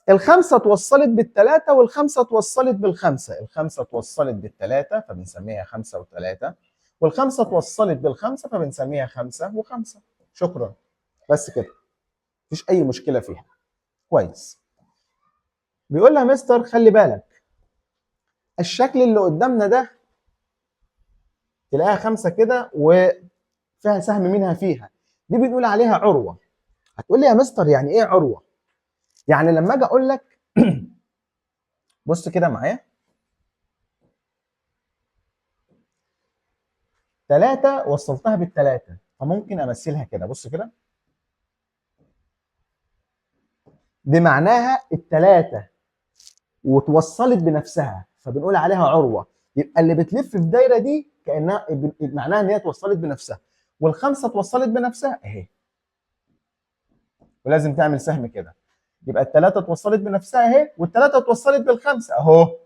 الخمسة اتوصلت بالثلاثة والخمسة اتوصلت بالخمسة، الخمسة اتوصلت بالثلاثة فبنسميها 5 و3، والخمسة اتوصلت بالخمسة فبنسميها 5 و5. شكرا. بس كده، مفيش اي مشكلة فيها. كويس. بيقول لها مستر خلي بالك الشكل اللي قدامنا ده تلاقيها 5 كده وفيها سهم منها فيها، دي بنقول عليها عروة. هتقول لي يا مستر يعني ايه عروة؟ يعني لما اجي اقول لك بص كده معايا، 3 وصلتها بالثلاثة فممكن امثلها كده، بص كده، دي معناها الثلاثة وتوصلت بنفسها فبنقول عليها عروة. يبقى اللي بتلف في الدايرة دي كانها معناها ان هي اتوصلت بنفسها، والخمسة اتوصلت بنفسها اهي، ولازم تعمل سهم كده. يبقى الثلاثة اتوصلت بنفسها اهي، والثلاثة اتوصلت بالخمسة اهو.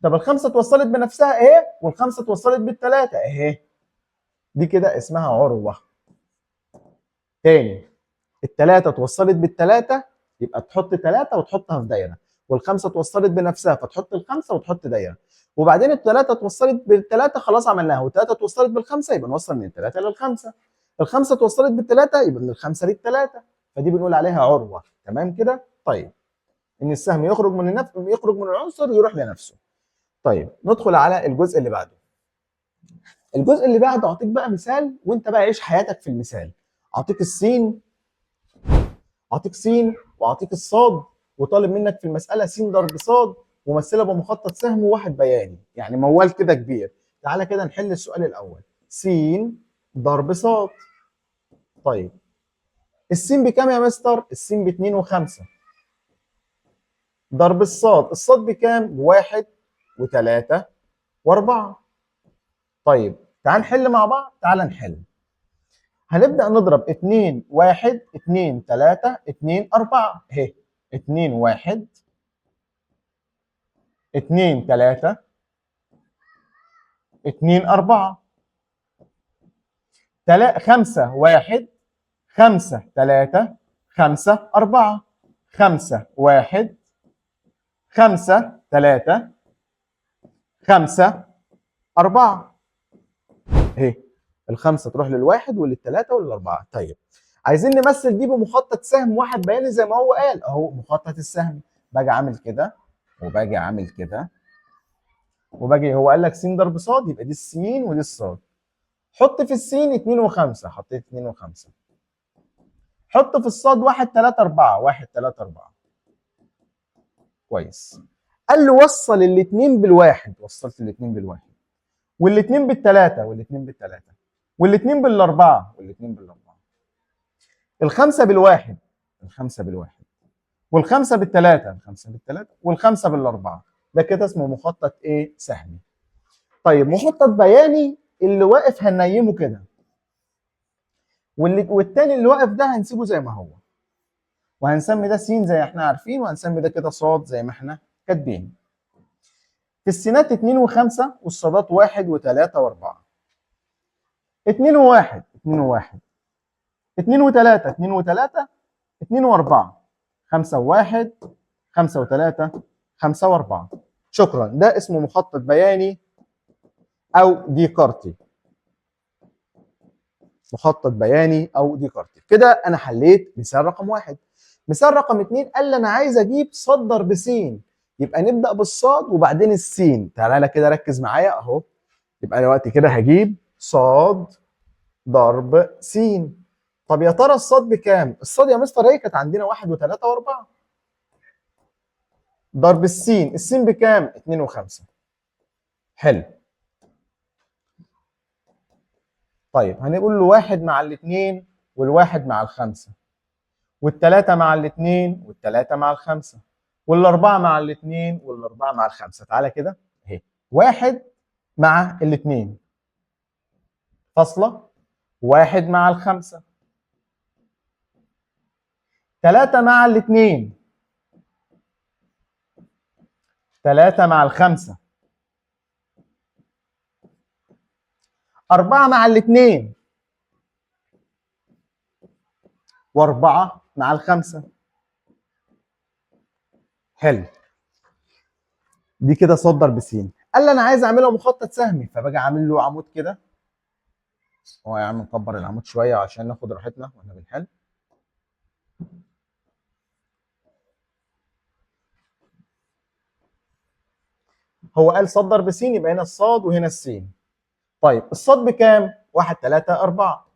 طب الخمسة اتوصلت بنفسها اهي، والخمسة اتوصلت بالثلاثة اهي. دي كده اسمها عروة. تاني، الثلاثة اتوصلت بالثلاثة يبقى تحط 3 وتحطها في دايرة، والخمسة اتوصلت بنفسها فتحط الخمسة وتحط دايرة، وبعدين الثلاثة اتوصلت بالثلاثة خلاص عملناها، والثلاثة اتوصلت بالخمسة يبقى نوصل من الثلاثة للخمسة، الخمسة اتوصلت بالثلاثة يبقى من الخمسة للثلاثه، فدي بنقول عليها عروة. تمام كده؟ طيب ان السهم يخرج من النفس، يخرج من العنصر يروح لنفسه. طيب ندخل على الجزء اللي بعده. الجزء اللي بعده اعطيك بقى مثال وانت بقى عيش حياتك في المثال. اعطيك السين، اعطيك سين واعطيك الصاد، وطالب منك في المسالة س ضرب صاد ومثلها بمخطط سهم وواحد بياني، يعني موال كده كبير. تعالى كده نحل السؤال الاول. س ضرب صاد. طيب السين بكام يا مستر؟ السين ب 2 و5 ضرب الصاد، الصاد بكام؟ ب1 و3 و4. طيب تعال نحل مع بعض، تعال نحل. هنبدأ نضرب 2 1 2 3 2 4 اهي، 2 1 2 3 2 4 5 1 5 3 5 4 5 1 5 3 5 4 اهي. الخمسة تروح للواحد وللثلاثه وللاربعه. طيب عايزين نمثل دي بمخطط سهم واحد بياني زي ما هو قال اهو. مخطط السهم باجي عامل كده وباجي عامل كده وباجي، هو قال لك س ضرب صاد يبقى دي السين ودي الصاد، حط في السين 2 و5، حطيت 2 و5. حط في الصاد 1 3 4، 1 3 4. كويس. قال له وصل الاثنين بالواحد، وصلت الاثنين بالواحد، والاثنين بالثلاثة، والاثنين بالثلاثة، والاثنين بالاربعة، والاثنين بالاربعة. الخمسة بالواحد، الخمسة بالواحد، والخمسة بالثلاثة، الخمسة بالثلاثة، والخمسة بالاربعة. ده كده اسمه مخطط ايه؟ سهمي. طيب مخطط بياني، اللي واقف هننيمه كده، والتاني اللي واقف ده هنسيبه زي ما هو، وهنسمي ده س زي احنا عارفين، وهنسمي ده كده صاد زي ما احنا كاتبين. في السينات 2 و5، والصادات 1 و3 و4. 2 و1، 2 و1، 2 و3، 2 و3، 2 و4، 5 و1، 5 و3، 5 و4. شكرا. ده اسمه مخطط بياني او ديكارتي. مخطط بياني او ديكارتي. كده انا حليت مثال رقم 1. مثال رقم 2 قال لي انا عايز اجيب صاد ضرب س، يبقى نبدا بالصاد وبعدين السين. تعالى كده ركز معايا اهو. يبقى دلوقتي كده هجيب صاد ضرب س. طب يا ترى الصاد بكام؟ الصاد يا مستر ايه؟ كانت عندنا 1 و3 و4. ضرب السين، السين بكام؟ 2 و5. حلو. طيب هنقول له 1 مع الاثنين، والواحد مع الخمسة، والثلاثة مع الاثنين، والثلاثة مع الخمسة، والأربعة مع الاثنين، والأربعة مع الخمسة. تعالى كده اهي، 1 مع الاثنين فاصلة، 1 مع الخمسة، 3 مع الاثنين، 3 مع الخمسة، 4 مع الاثنين، و4 مع الخمسة. حلو. دي كده صاد ضرب س. قال لي انا عايز اعمله مخطط سهمي، فباجي عامل له عمود كده. هو يا عم نكبر العمود شوية عشان ناخد راحتنا واحنا بنحل. هو قال صاد ضرب س، يبقى هنا الصاد وهنا السين. طيب الصاد بكام؟ 1 3 4.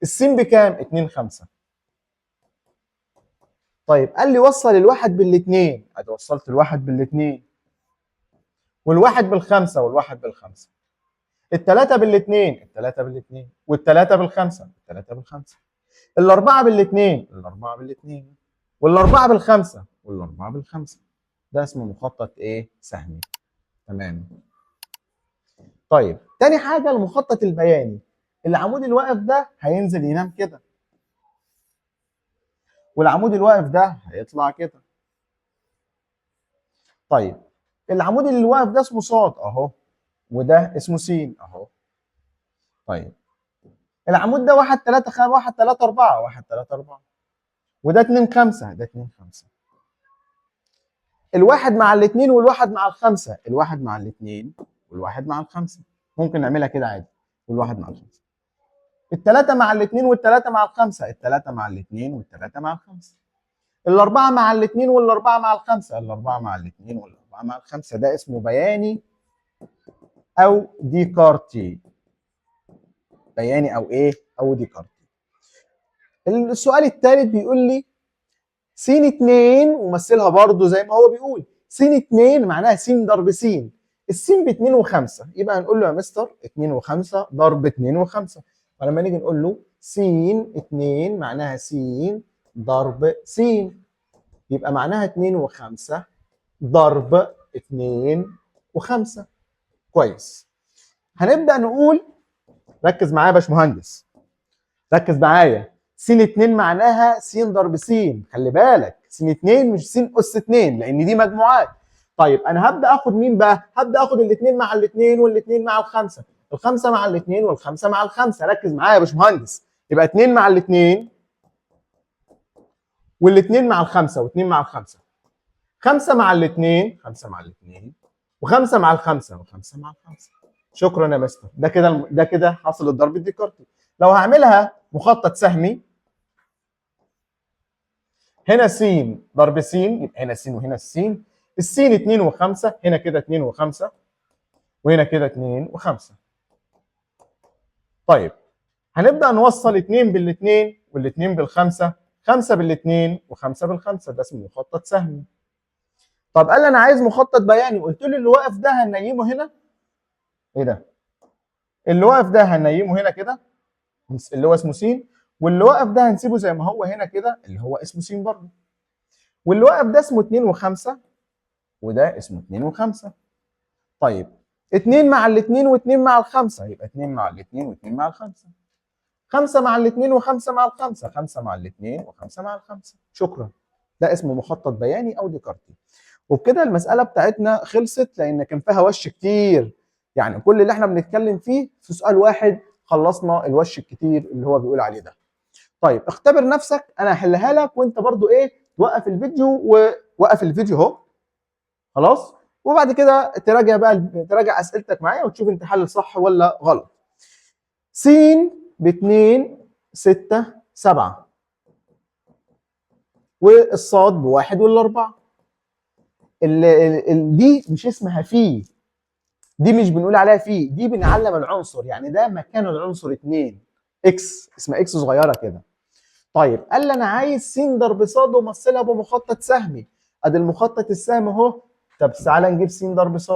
السين بكام؟ 2 5. طيب قال لي وصل الواحد بالاثنين، ادي وصلت الواحد بالاثنين، والواحد بالخمسة، والواحد بالخمسة، الثلاثة بالاثنين، الثلاثة بالاثنين، والثلاثة بالخمسة، الثلاثة بالخمسة، الاربعة بالاثنين، الاربعة بالاثنين، والاربعة بالخمسة، والاربعة بالخمسة. ده اسمه مخطط ايه؟ سهمي. تمام. طيب تاني حاجة المخطط البياني. العمود الواقف ده هينزل ينام كده، والعمود الواقف ده هيطلع كده. طيب العمود اللي واقف ده اسمه صاد اهو، وده اسمه س اهو. طيب العمود ده 1 3 5، 1 3 4، 1 3 4، وده 2 5، ده 2 5. الواحد مع الاثنين والواحد مع الخمسة، الواحد مع الاثنين والواحد مع الخمسة، ممكن نعملها كده عادي، والواحد مع الخمسة. الثلاثة مع الاثنين والثلاثة مع الخمسة، الثلاثة مع الاثنين والثلاثة مع الخمسة. الاربعة مع الاثنين والاربعة مع الخمسة، الاربعة مع الاثنين والاربعة مع الخمسة. ده اسمه بياني او ديكارتي. بياني او ايه؟ او ديكارتي. السؤال الثالث بيقول لي س 2، ومثلها برضو زي ما هو بيقول، س 2 معناها س ضرب س، الس ب 2 و5، يبقى هنقول له يا مستر 2 و5 ضرب 2 و5. فلما نيجي نقول له س 2 معناها س ضرب س، يبقى معناها 2 و5 ضرب 2 و5. كويس. هنبدأ نقول، ركز معايا يا باشمهندس، ركز معايا، س 2 معناها س ضرب س، خلي بالك س 2 مش س اس 2 لان دي مجموعات. طيب انا هبدا اخد مين بقى؟ هبدا اخد الاثنين مع الاثنين والاثنين مع الخمسة، الخمسة مع الاثنين والخمسة مع الخمسة. ركز معايا يا باشمهندس، يبقى 2 مع الاثنين والاثنين مع الخمسة واثنين مع الخمسة، 5 مع الاثنين، 5 مع الاثنين، وخمسة مع الخمسة، وخمسة مع الخمسة. شكرا يا مستر. ده كده ده كده حاصل الضرب الديكارتي. لو هعملها مخطط سهمي، هنا س ضرب س، يبقى هنا س وهنا السين، السين 2 و5، هنا كده 2 و5، وهنا كده 2 و5. طيب هنبدا نوصل 2 بالاثنين والاثنين بالخمسة، 5 بالاثنين و5 بالخمسة، ده اسمه مخطط سهمي. طب قال لي انا عايز مخطط بياني، قلت له اللي واقف ده هننيمه هنا. ايه ده؟ اللي واقف ده هننيمه هنا كده اللي هو اسمه س، واللي واقف ده هنسيبه زي ما هو هنا كده اللي هو اسمه س برضه. واللي واقف ده اسمه 2 و5، وده اسمه 2 و5. طيب 2 مع الاثنين و2 مع الخمسة، يبقى 2 مع الاثنين و2 مع الخمسة. 5 مع الاثنين و5 مع الخمسة، 5 مع الاثنين و5 مع الخمسة. شكرا. ده اسمه مخطط بياني او ديكارتي. وبكده المسالة بتاعتنا خلصت، لان كان فيها وش كتير، يعني كل اللي احنا بنتكلم فيه في سؤال واحد خلصنا الوش الكتير اللي هو بيقول عليه ده. طيب اختبر نفسك، انا هحلها لك وانت برضو ايه توقف الفيديو، ووقف الفيديو اهو خلاص، وبعد كده تراجع بقى، تراجع اسئلتك معايا وتشوف انت حل صح ولا غلط. س ب 2 6 7 والصاد بواحد والاربعة. دي مش اسمها في، دي مش بنقول عليها في، دي بنعلم العنصر، يعني ده مكان العنصر 2 X، اسمها X صغيرة كده. طيب قال لي انا عايز س ضرب ص ومثلها بمخطط سهمي، ادي المخطط السهم اهو. طب تعالى نجيب س ضرب ص،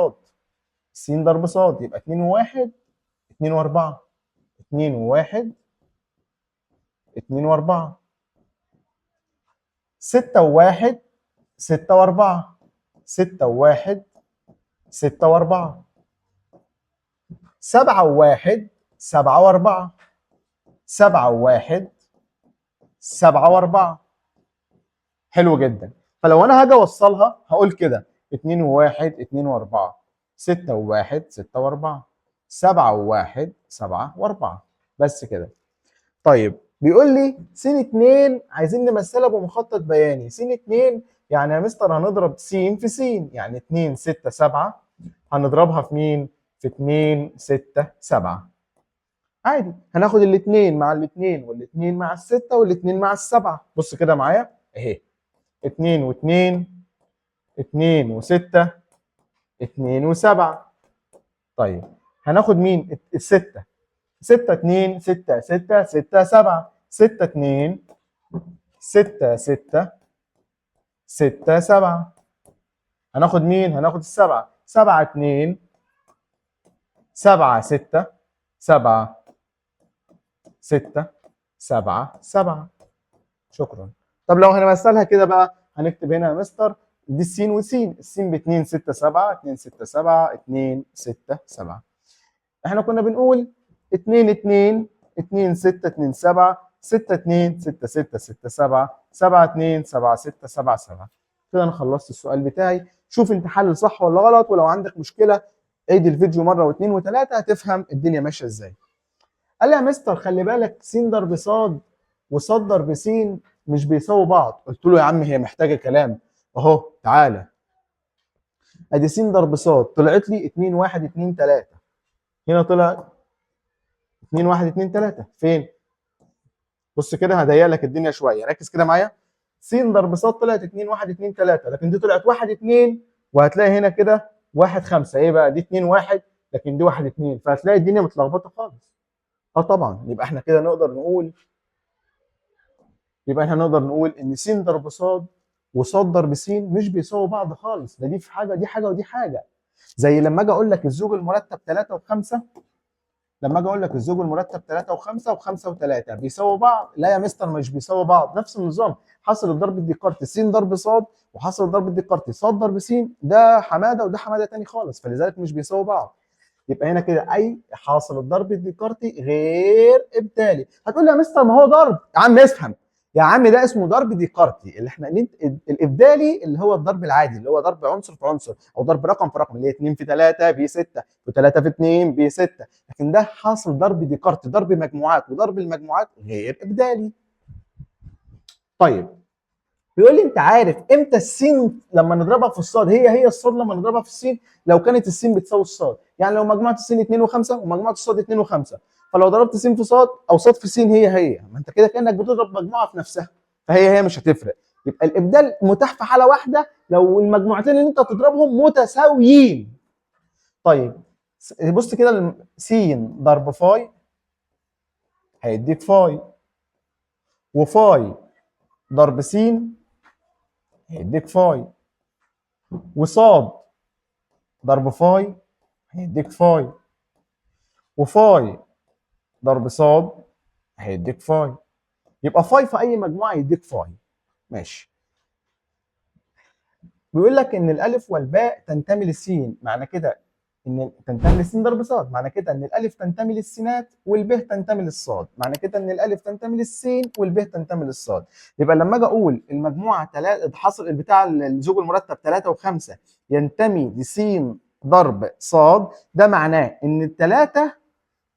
س ضرب ص يبقى 2 و1 2 و4، 2 و1 2 و4، 6 و1 6 و4، 6 و1 6 و4، 7 و1 7 و4، 7 و1 7 و4. حلو جدا. فلو انا هاجي اوصلها هقول كده 2 و1 2 و4، 6 و1 6 و4، 7 و1 7 و4، بس كده. طيب بيقول لي س 2 عايزين نمثلها بمخطط بياني. س 2 يعني يا مستر هنضرب س في س، يعني 2 6 7 هنضربها في مين؟ في 2 6 7. عادي هناخد الاثنين مع الاثنين والاثنين مع الستة والاثنين مع السبعة. بص كده معايا اهي، 2 و2 2 و6 2 و7. طيب هناخد مين؟ الستة، 6 2 6 6 6 7، 6 2 6 6 6 7. هناخد مين؟ هناخد السبعة، 7 2 7 6 7 6 7 7. شكرا. طب لو هنمثلها كده بقى هنكتب هنا يا مستر دي السين وسين، السين ب 2 6 7 2 6 7 2 6 7. احنا كنا بنقول 2 2 2 6 2 7 6 2 6 6 6 7 7 2 7 6 7 7. كده انا خلصت السؤال بتاعي. شوف انت حل صح ولا غلط، ولو عندك مشكلة عيد الفيديو مرة واثنين وثلاثة هتفهم الدنيا ماشية ازاي. قال لي يا مستر خلي بالك س ضرب ص وص ضرب س مش بيساووا بعض. قلت له يا عم هي محتاجه كلام اهو، تعالى ادي س ضرب ص طلعت لي 2 1 2 3، هنا طلع 2 1 2 3 فين؟ بص كده هضيق لك الدنيا شوية، ركز كده معايا. س ضرب ص طلعت 2 1 2 3، لكن دي طلعت 1 2، وهتلاقي هنا كده 1 5. ايه بقى دي 2 1 لكن دي 1 2، فهتلاقي الدنيا متلخبطه خالص. اه طبعا يبقى احنا كده نقدر نقول، يبقى احنا نقدر نقول ان س ضرب ص وص ضرب س مش بيساووا بعض خالص، ده دي في حاجة، دي حاجة ودي حاجة. زي لما اجي اقول لك الزوج المرتب 3 و5، لما اجي اقول لك الزوج المرتب 3 و5 و5 و3 بيساووا بعض؟ لا يا مستر مش بيساووا بعض. نفس النظام، حاصل الضرب الديكارتي س ضرب ص وحاصل الضرب الديكارتي ص ضرب س، ده حمادة وده حمادة تاني خالص، فلذلك مش بيساووا بعض. يبقى هنا كده اي حاصل الضرب الديكارتي غير ابدالي. هتقول لي يا مستر ما هو ضرب. يا عم افهم يا عم، ده اسمه ضرب ديكارتي، اللي احنا الابدالي اللي هو الضرب العادي اللي هو ضرب عنصر في عنصر او ضرب رقم في رقم، اللي هي 2 في 3 ب 6 و3 في 2 ب 6، لكن ده حاصل ضرب ديكارتي، ضرب مجموعات، وضرب المجموعات غير ابدالي. طيب بيقول لي انت عارف امتى السين لما نضربها في الصاد هي هي الصاد لما نضربها في السين؟ لو كانت السين بتساوي الصاد، يعني لو مجموعة السين 2 و5 ومجموعة الصاد 2 و5، فلو ضربت س في صاد او صاد في س هي هي، ما انت كده كانك بتضرب مجموعة في نفسها، فهي هي مش هتفرق. يبقى الابدال متاح في حاله واحدة، لو المجموعتين اللي انت تضربهم متساويين. طيب بص كده، س ضرب فاي هيديك فاي، وفاي ضرب س هيديك فاي، وصاد ضرب فاي هيديك فاي، وفاي ضرب صاد هيديك فاي. يبقى فاي في اي مجموعة يديك فاي. ماشي. بيقول لك ان الالف والباء تنتمي للسين، معنى كده ان تنتمي للسين ضرب صاد، معنى كده ان الالف تنتمي للسينات والب تنتمي للصاد، معنى كده ان الالف تنتمي للسين والب تنتمي للصاد. يبقى لما اجي اقول المجموعة 3 حصل بتاع الزوج المرتب 3 و5 ينتمي لسين ضرب صاد، ده معناه ان الثلاثة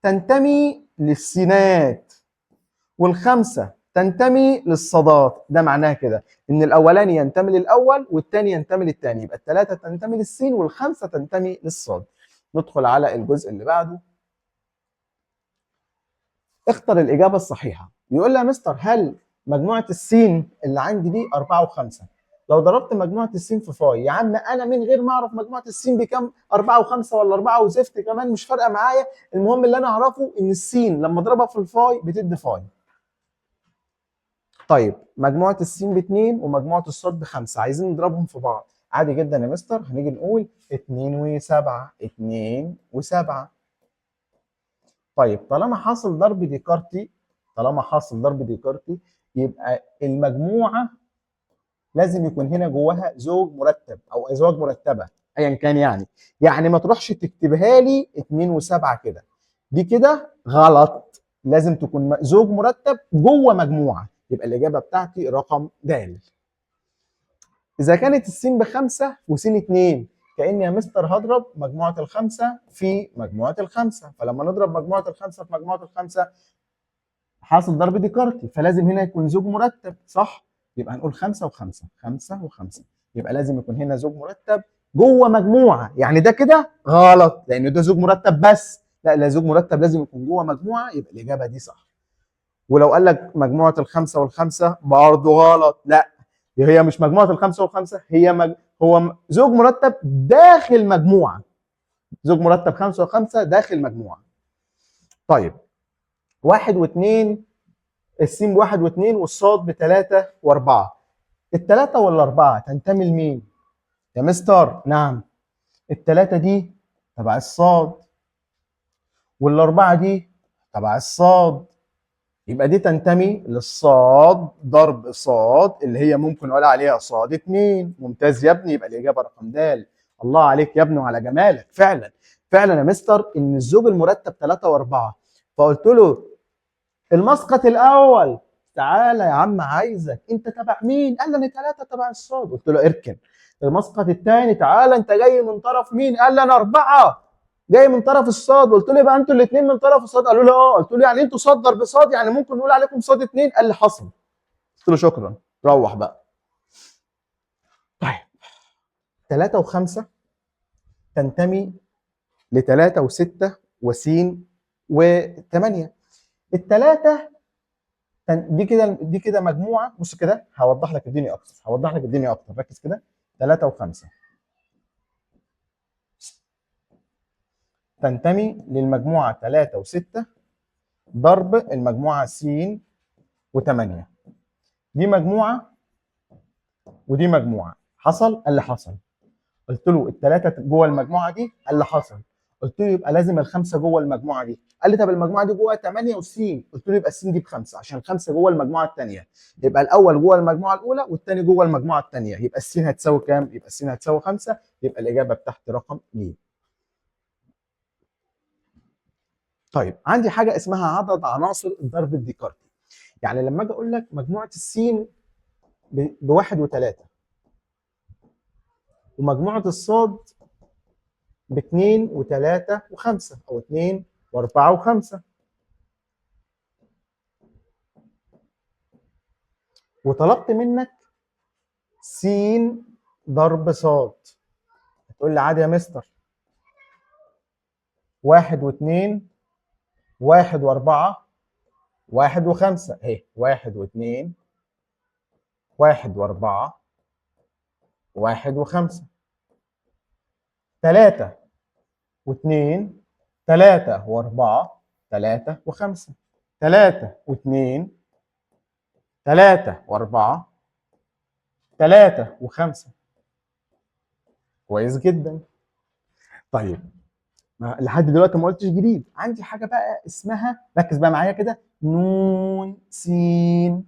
تنتمي للسينات والخمسة تنتمي للصادات. ده معناه كده ان الاولاني ينتمي للاول والثاني ينتمي للثاني، يبقى الثلاثة تنتمي للسين والخمسة تنتمي للصاد. ندخل على الجزء اللي بعده. اختر الاجابة الصحيحة. بيقول لي يا مستر هل مجموعة السين اللي عندي دي 4 و5، لو ضربت مجموعة السين في فاي، يا عم انا من غير ما اعرف مجموعة السين بكام، 4 و5 ولا 4 وزفت كمان مش فارقه معايا، المهم اللي انا اعرفه ان السين لما اضربها في الفاي بتدي فاي. طيب مجموعة السين ب2 ومجموعة الصاد ب5، عايزين نضربهم في بعض. عادي جدا يا مستر، هنيجي نقول 2 و7، 2 و7. طيب طالما حاصل ضرب ديكارتي، طالما حاصل ضرب ديكارتي يبقى المجموعة لازم يكون هنا جواها زوج مرتب او ازواج مرتبه ايا كان، يعني ما تروحش تكتبها لي 2 و7 كده، دي كده غلط، لازم تكون زوج مرتب جوه مجموعة. يبقى الاجابة بتاعتي رقم د. اذا كانت السين ب5 وسين 2، كاني يا مستر هضرب مجموعة الخمسة في مجموعة الخمسة، فلما نضرب مجموعة الخمسة في مجموعة الخمسة حاصل ضرب ديكارتي، فلازم هنا يكون زوج مرتب، صح؟ يبقى هنقول 5 و5، 5 و5، يبقى لازم يكون هنا زوج مرتب جوه مجموعة. يعني ده كده غلط لان ده زوج مرتب بس، لا لا، زوج مرتب لازم يكون جوه مجموعة، يبقى الاجابة دي صح. ولو قال لك مجموعة الخمسة والخمسة برضه غلط، لا هي مش مجموعة الخمسة والخمسة، هي هو زوج مرتب داخل مجموعة، زوج مرتب 5 و5 داخل مجموعة. طيب 1 و2، السين ب1 و2 والصاد ب3 و4، الثلاثة والاربعة تنتمي لمين؟ يا مستر نعم، الثلاثة دي تبع الصاد والاربعة دي تبع الصاد، يبقى دي تنتمي للصاد ضرب صاد اللي هي ممكن نقول عليها صاد 2. ممتاز يا ابني، يبقى الاجابة رقم د. الله عليك يا ابني وعلى جمالك، فعلا فعلا يا مستر ان الزوج المرتب 3 و4. فقلت له المسقط الاول تعالى يا عم عايزك، انت تبع مين؟ قال لي انا 3 تبع الصاد. قلت له اركن. المسقط الثاني تعالى انت جاي من طرف مين؟ قال لي انا 4 جاي من طرف الصاد. قلت له يبقى انتوا الاثنين من طرف الصاد؟ قالوا لي اه. قلت له يعني انتوا صاد ضرب صاد، يعني ممكن نقول عليكم صاد 2؟ قال لي حصل. قلت له شكرا، روح بقى. طيب 3 و5 تنتمي ل3 و6 وسين و8. الثلاثة دي كده، دي كده مجموعة. بص كده هوضح لك الدنيا اكتر، هوضح لك الدنيا اكتر، ركز كده. 3 و5 تنتمي للمجموعة 3 و6 ضرب المجموعة س و8، دي مجموعة ودي مجموعة. حصل؟ قال لي حصل. قلت له الثلاثة جوه المجموعة دي؟ قال لي حصل. قلت له يبقى لازم الخمسة جوه المجموعة دي. قال لي طب المجموعة دي جوه 8 وس. قلت له يبقى السين دي ب5 عشان الخمسة جوه المجموعة الثانية، يبقى الاول جوه المجموعة الاولى والثاني جوه المجموعة الثانية، يبقى السين هتساوي كام؟ يبقى السين هتساوي 5. يبقى الاجابة بتاعتي رقم ج. طيب عندي حاجة اسمها عدد عناصر الضرب الديكارتي. يعني لما اجي اقول لك مجموعة السين ب1 و3 ومجموعة الصاد ب2 و3 و5 او 2 و4 و5، وطلبت منك س ضرب صاد، هتقول لي عادي يا مستر 1 و2 1 و4 1 و5، اهي 1 و2 1 و4 1 و5، 3 و2، 3 و4، 3 و5، 3 و2، 3 و4، 3 و5. كويس جدا. طيب لحد دلوقتي ما قلتش جديد. عندي حاجة بقى اسمها، ركز بقى معايا كده، نون سين،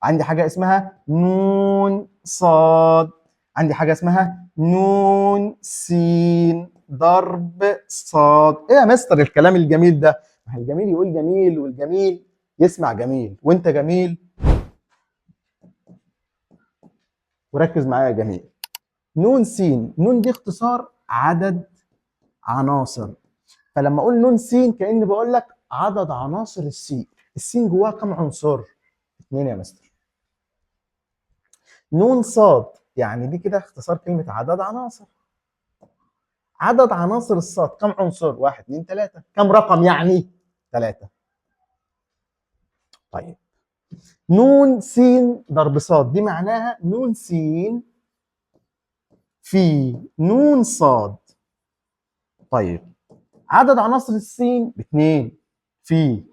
عندي حاجة اسمها نون صاد، عندي حاجة اسمها نون سين ضرب صاد. ايه يا مستر الكلام الجميل ده؟ ما الجميل يقول جميل والجميل يسمع جميل، وانت جميل وركز معايا يا جميل. نون سين، نون دي اختصار عدد عناصر، فلما اقول نون سين كأني بقول لك عدد عناصر السين. السين جواها كام عنصر؟ 2 يا مستر. نون صاد يعني دي كده اختصار كلمة عدد عناصر. عدد عناصر الصاد كم عنصر؟ 1 2 3. كم رقم يعني؟ 3. طيب نون سين ضرب صاد دي معناها نون سين في نون صاد. طيب عدد عناصر السين ب2 في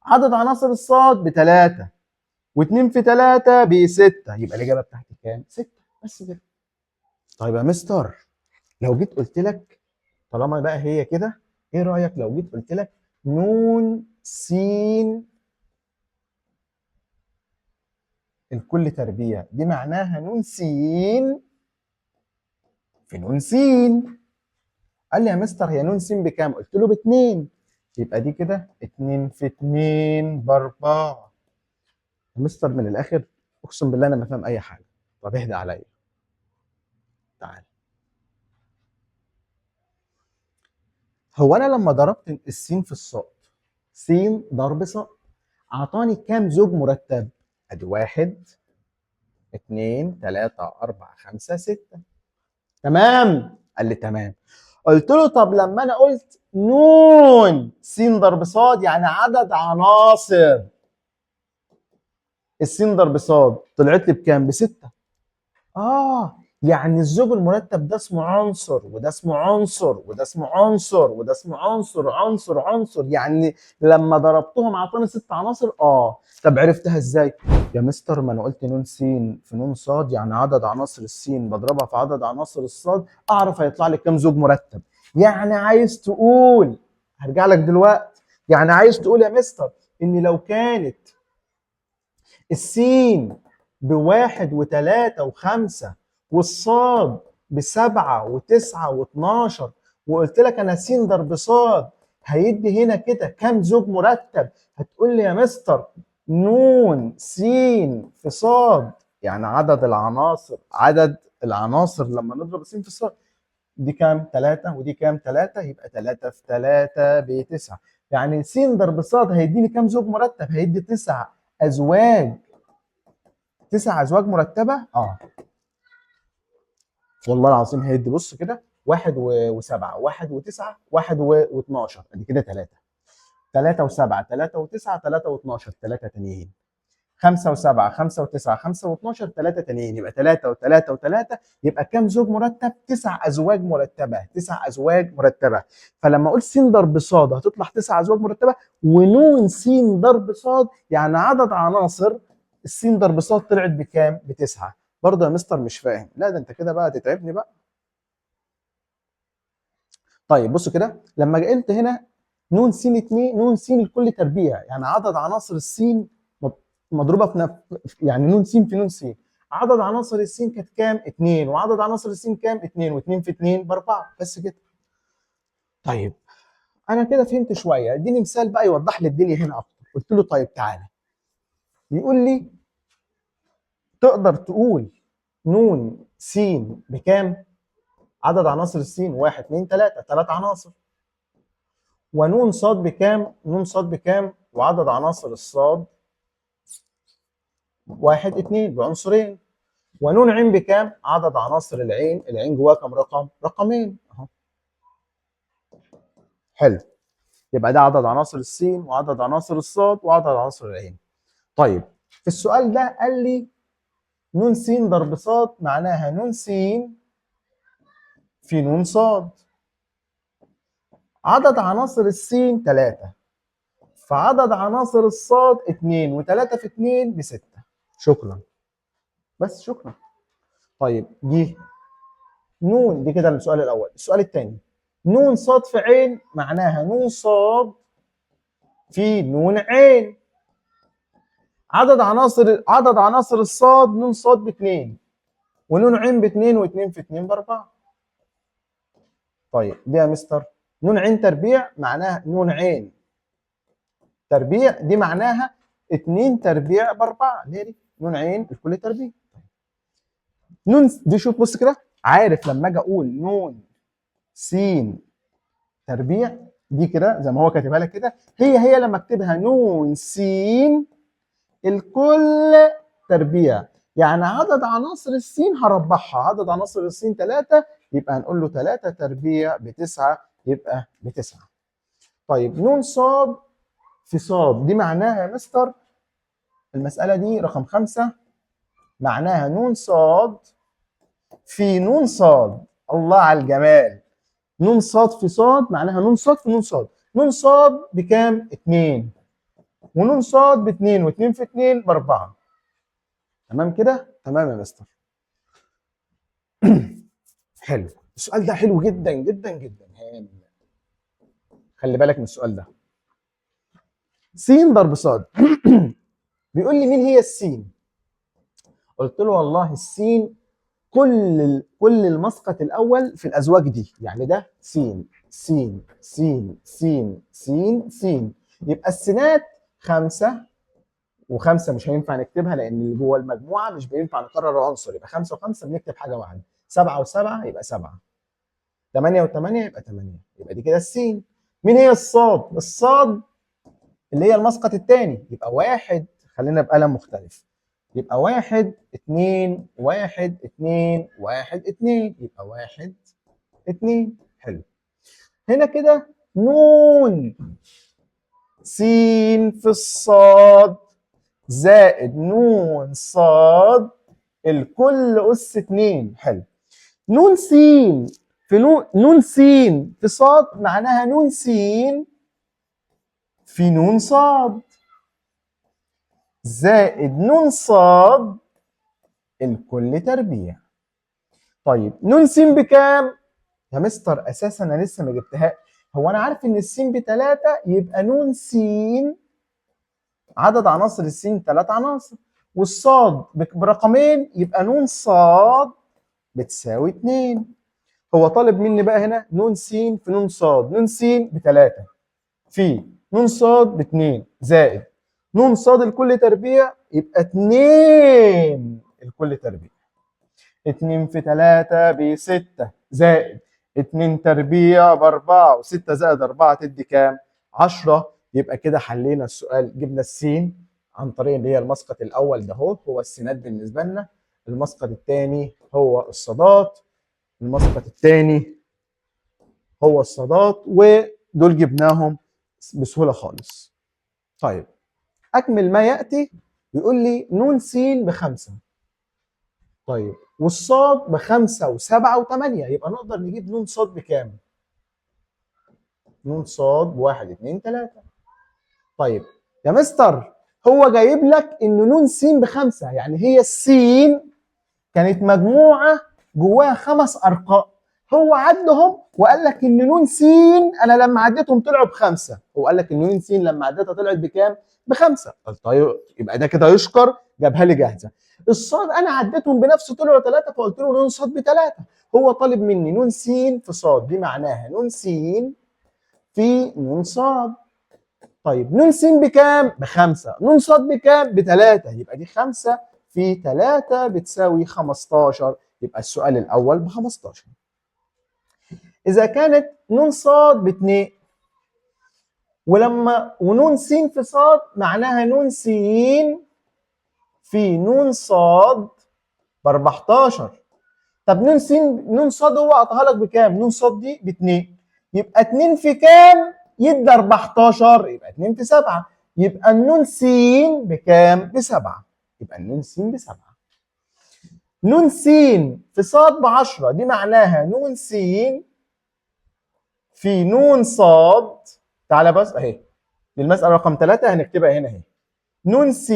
عدد عناصر الصاد ب3، و2 في 3 ب6، يبقى الإجابة بتاعتي كام؟ 6 بس كده. طيب يا مستر لو جيت قلت لك، طالما بقى هي كده، ايه رأيك لو جيت قلت لك نون سين الكل تربيع، دي معناها نون سين في نون سين. قال لي يا مستر هي نون سين بكام؟ قلت له ب2، يبقى دي كده 2 في 2 ب4. يا مستر من الاخر اقسم بالله انا ما فاهم اي حاجة. طب اهدى عليا، تعال. هو انا لما ضربت السين في الصاد، سين ضرب صاد، اعطاني كام زوج مرتب؟ ادي 1 2 3 4 5 6. تمام؟ قال لي تمام. قلت له طب لما انا قلت نون سين ضرب صاد يعني عدد عناصر السين ضرب صاد، طلعت لي بكام؟ ب6. يعني الزوج المرتب ده اسمه عنصر، وده اسمه عنصر، وده اسمه عنصر، وده اسمه عنصر، عنصر، عنصر، يعني لما ضربتهم اعطاني 6 عناصر. طب عرفتها ازاي؟ يا مستر ما انا قلت نون سين في نون صاد يعني عدد عناصر السين بضربها في عدد عناصر الصاد، اعرف هيطلع لي كام زوج مرتب. يعني عايز تقول، هرجع لك دلوقتي، يعني عايز تقول يا مستر ان لو كانت السين ب1 و3 و5 والصاد ب7 و9 و12، وقلت لك انا س ضرب صاد هيدي هنا كده كام زوج مرتب؟ هتقول لي يا مستر نون س في صاد، يعني عدد العناصر، عدد العناصر لما نضرب س في صاد دي كام؟ 3، ودي كام؟ 3، يبقى 3 في 3 ب9. يعني س ضرب صاد هيديني كام زوج مرتب؟ هيدي 9 ازواج. 9 ازواج مرتبه؟ والله العظيم هيدي. بص كده، 1 و7، 1 و9، 1 و12، ادي كده 3، 3 و7، 3 و9، 3 و12، 3 تانيين، 5 و7، 5 و9، 5 و12، 3 تانيين، يبقى 3 و3 و3، يبقى كام زوج مرتب؟ 9 ازواج مرتبه، 9 ازواج مرتبه. فلما اقول س ضرب صاد هتطلع 9 ازواج مرتبه، ونون س ضرب صاد يعني عدد عناصر السين ضرب صاد طلعت بكام؟ ب9. برضه يا مستر مش فاهم. لا ده انت كده بقى تتعبني بقى. طيب بصوا كده، لما قلت هنا نون س 2، نون س الكل تربيع، يعني عدد عناصر السين مضروبة في يعني نون س في نون س، عدد عناصر السين كانت كام؟ 2، وعدد عناصر السين كام؟ 2، و2 في 2 ب4، بس كده. طيب انا كده فهمت شوية، اديني مثال بقى يوضح لي الدنيا هنا اكتر. قلت له طيب تعالى. بيقول لي تقدر تقول نون س بكام؟ عدد عناصر السين 1 2 3، 3 عناصر. ونون صاد بكام؟ نون صاد بكام؟ وعدد عناصر الصاد 1 2 بعنصرين. ونون عين بكام؟ عدد عناصر العين، العين جواها كام رقم؟ رقمين اهو. حلو، يبقى ده عدد عناصر السين وعدد عناصر الصاد وعدد عناصر العين. طيب في السؤال ده قال لي نون س ضرب صاد معناها نون س في نون صاد. عدد عناصر السين 3، فعدد عناصر الصاد 2، و3 في 2 ب6. شكرا، بس شكرا. طيب دي نون، دي كده السؤال الاول. السؤال الثاني نون صاد في عين معناها نون صاد في نون عين. عدد عناصر الصاد نون صاد ب2 ونون عين ب2 و2 في 2 ب4. طيب دي يا مستر نون عين تربيع معناها نون عين تربيع، دي معناها 2 تربيع ب4، اللي هي دي نون عين الكل تربيع. نون دي شوف بص كده، عارف لما اجي اقول نون س تربيع دي كده زي ما هو كاتبها لك كده، هي لما اكتبها نون س الكل تربيع، يعني عدد عناصر السين هربعها، عدد عناصر السين 3، يبقى هنقول له 3 تربيع ب9، يبقى ب9. طيب نون صاد في صاد دي معناها يا مستر المسألة دي رقم 5 معناها نون صاد في نون صاد. الله على الجمال، نون صاد في صاد معناها نون صاد في نون صاد. نون صاد بكام؟ 2، ونون صاد ب2، و2 في 2 ب4. تمام كده؟ تمام يا مستر. حلو، السؤال ده حلو جدا جدا جدا، هام. خلي بالك من السؤال ده. س ضرب صاد. بيقول لي مين هي السين؟ قلت له والله السين كل المسقط الاول في الازواج دي، يعني ده س س س س س س، يبقى السينات 5 و5 مش هينفع نكتبها لان اللي جوه المجموعة مش بينفع نكرر عنصر، يبقى 5 و5 بنكتب حاجة واحدة، 7 و7 يبقى 7، 8 و8 يبقى 8، يبقى دي كده السين. مين هي الصاد؟ الصاد اللي هي المسقط الثاني، يبقى 1، خلينا بقلم مختلف، يبقى 1 2 1 2 1 2، يبقى 1 2. حلو. هنا كده نون س في الصاد زائد نون صاد الكل أس 2. حلو. نون س في نون س في صاد معناها نون س في نون صاد زائد نون صاد الكل تربيع. طيب نون س بكام؟ يا مستر اساسا انا لسه ما جبتها، هو انا عارف ان السين ب3، يبقى نون س عدد عناصر السين 3 عناصر، والصاد برقمين، يبقى نون صاد بتساوي 2. هو طالب مني بقى هنا نون س في نون صاد، نون س ب3 في نون صاد ب2 زائد نون صاد الكل تربيع، يبقى 2 الكل تربيع، 2 في 3 ب6 زائد 2 تربيع ب4، و6 زائد 4 تدي كام؟ 10. يبقى كده حلينا السؤال، جبنا السين عن طريق اللي هي المسقط الاول ده هو السينات بالنسبة لنا، المسقط الثاني هو الصادات، المسقط الثاني هو الصادات، ودول جبناهم بسهولة خالص. طيب اكمل ما ياتي، بيقول لي نون س ب5، طيب والصاد ب5 و7 و8، يبقى نقدر نجيب نون صاد بكام؟ نون صاد ب1 2 3. طيب يا مستر هو جايب لك ان نون س ب5، يعني هي السين كانت مجموعة جواها 5 ارقام، هو عدهم وقال لك ان نون س انا لما عديتهم طلعوا ب5، هو قال لك ان نون س لما عديتها طلعت بكام؟ ب5. طيب يبقى ده كده يشكر، جابها لي جاهزة. الصاد انا عديتهم بنفسه طلعوا 3، فقلت له نون صاد ب3. هو طالب مني نون س في صاد، دي معناها نون س في نون صاد. طيب نون س بكام؟ ب5، نون صاد بكام؟ ب3، يبقى دي 5 في 3 بتساوي 15، يبقى السؤال الاول ب15. اذا كانت نون صاد ب2 ولما ونون س في صاد معناها نون س في نون صاد ب14. طب نون س نون صاد هو عطاها لك بكام؟ نون صاد دي ب2، يبقى 2 في كام؟ يدي 14، يبقى 2 في 7، يبقى النون س بكام؟ ب7، يبقى النون س ب7. نون س في صاد ب10، دي معناها نون س في نون صاد، تعالى بس اهي المسألة رقم 3 هنكتبها هنا اهي، نون س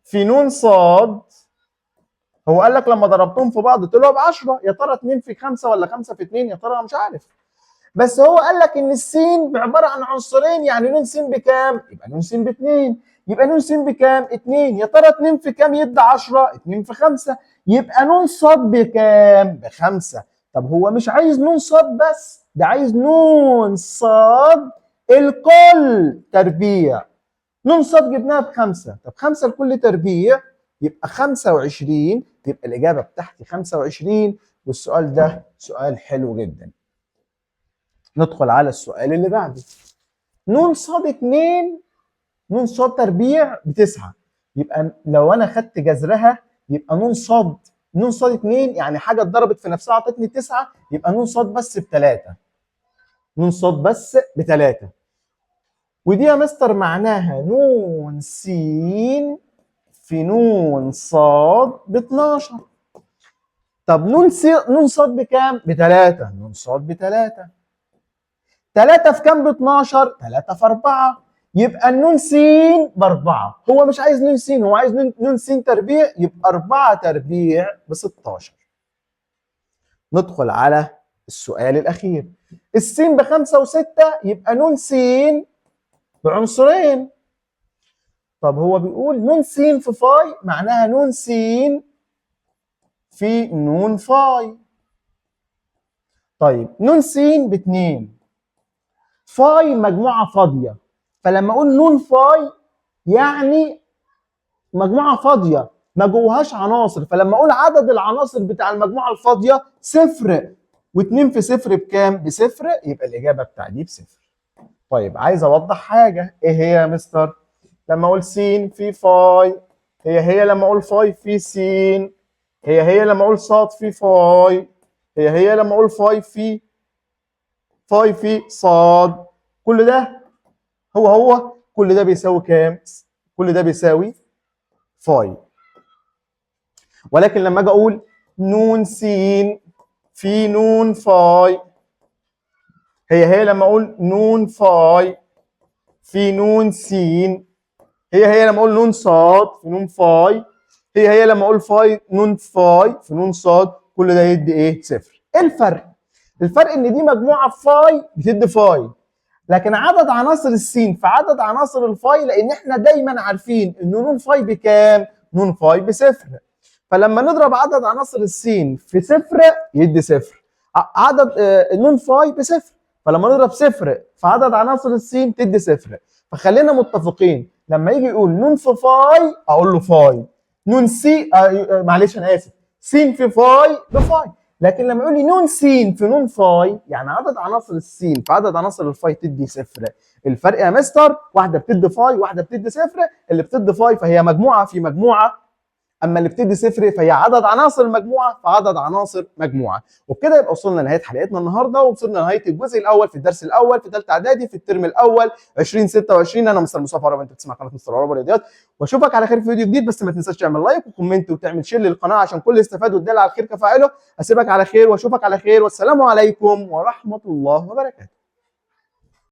في نون صاد. هو قال لك لما ضربتهم في بعض طلعوا ب 10، يا ترى 2 في 5 ولا 5 في 2؟ يا ترى مش عارف. بس هو قال لك ان السين عبارة عن عنصرين، يعني نون س بكام؟ يبقى نون س ب 2، يبقى نون س بكام؟ 2. يا ترى 2 في كام يدي 10؟ 2 في 5، يبقى نون صاد بكام؟ ب5. طب هو مش عايز نون صاد بس، ده عايز نون صاد الكل تربيع. نون صاد جبناها ب5، طب 5 لكل تربيع يبقى 25، يبقى الإجابة بتاعتي 25. والسؤال ده سؤال حلو جدا. ندخل على السؤال اللي بعده. نون صاد 2، نون صاد تربيع ب9، يبقى لو أنا خدت جذرها يبقى نون صاد، نون صاد 2 يعني حاجة اتضربت في نفسها عطتني 9، يبقى نون صاد بس ب3، نون صاد بس ب3. ودي يا مستر معناها نون س في نون صاد ب12. طب نون س نون صاد بكام؟ ب3، نون صاد ب3، 3 في كام ب12؟ 3 في 4، يبقى النون س ب4. هو مش عايز نون س، هو عايز نون س تربيع، يبقى 4 تربيع ب16. ندخل على السؤال الأخير. السين ب5 و6، يبقى نون س بعنصرين. طب هو بيقول نون س في فاي، معناها نون س في نون فاي. طيب نون س ب2، فاي مجموعة فاضية، فلما اقول نون فاي يعني مجموعة فاضية ما جوهاش عناصر، فلما اقول عدد العناصر بتاع المجموعة الفاضية 0، و2 في 0 بكام؟ ب0، يبقى الإجابة بتاع دي ب0. طيب عايز اوضح حاجة، ايه هي يا مستر؟ لما اقول س في فاي هي هي لما اقول فاي في س، هي هي لما اقول صاد في فاي، هي هي لما اقول فاي في فاي في صاد، كل ده هو هو، كل ده بيساوي كام؟ كل ده بيساوي فاي. ولكن لما اجي اقول نون س في نون فاي، هي هي لما اقول نون فاي في نون س، هي هي لما اقول نون صاد في نون فاي، هي هي لما اقول فاي نون فاي في نون صاد، كل ده يدي ايه؟ 0. ايه الفرق؟ الفرق ان دي مجموعة فاي بتدي فاي، لكن عدد عناصر السين في عدد عناصر الفاي، لان احنا دايما عارفين ان نون فاي بكام؟ نون فاي ب0. فلما نضرب عدد عناصر السين في 0 يدي 0، عدد نون فاي ب0، فلما نضرب 0 في عدد عناصر السين تدي 0. فخلينا متفقين لما يجي يقول نون في فاي اقول له فاي، نون سي معلش انا اسف، سين في فاي بفاي. لكن لما يقول لي نون س في نون فاي، يعني عدد عناصر السين في عدد عناصر الفاي تدي 0. الفرق يا مستر واحدة بتدي فاي واحدة بتدي 0، اللي بتدي فاي فهي مجموعة في مجموعة، اما اللي بتدي 0 فهي عدد عناصر المجموعة في عدد عناصر مجموعة. وبكده يبقى وصلنا لنهاية حلقتنا النهارده، ووصلنا لنهاية الجزء الاول في الدرس الاول في ثالثة اعدادي في الترم الاول 2026. انا مستر مصطفى عرابي، انت بتسمع قناة مستر عرابي رياضيات، واشوفك على خير في فيديو جديد. بس ما تنساش تعمل like و comment وتعمل share للقناة عشان كل يستفاد والدال على الخير كفاعله. اسيبك على خير واشوفك على خير، والسلام عليكم ورحمة الله وبركاته.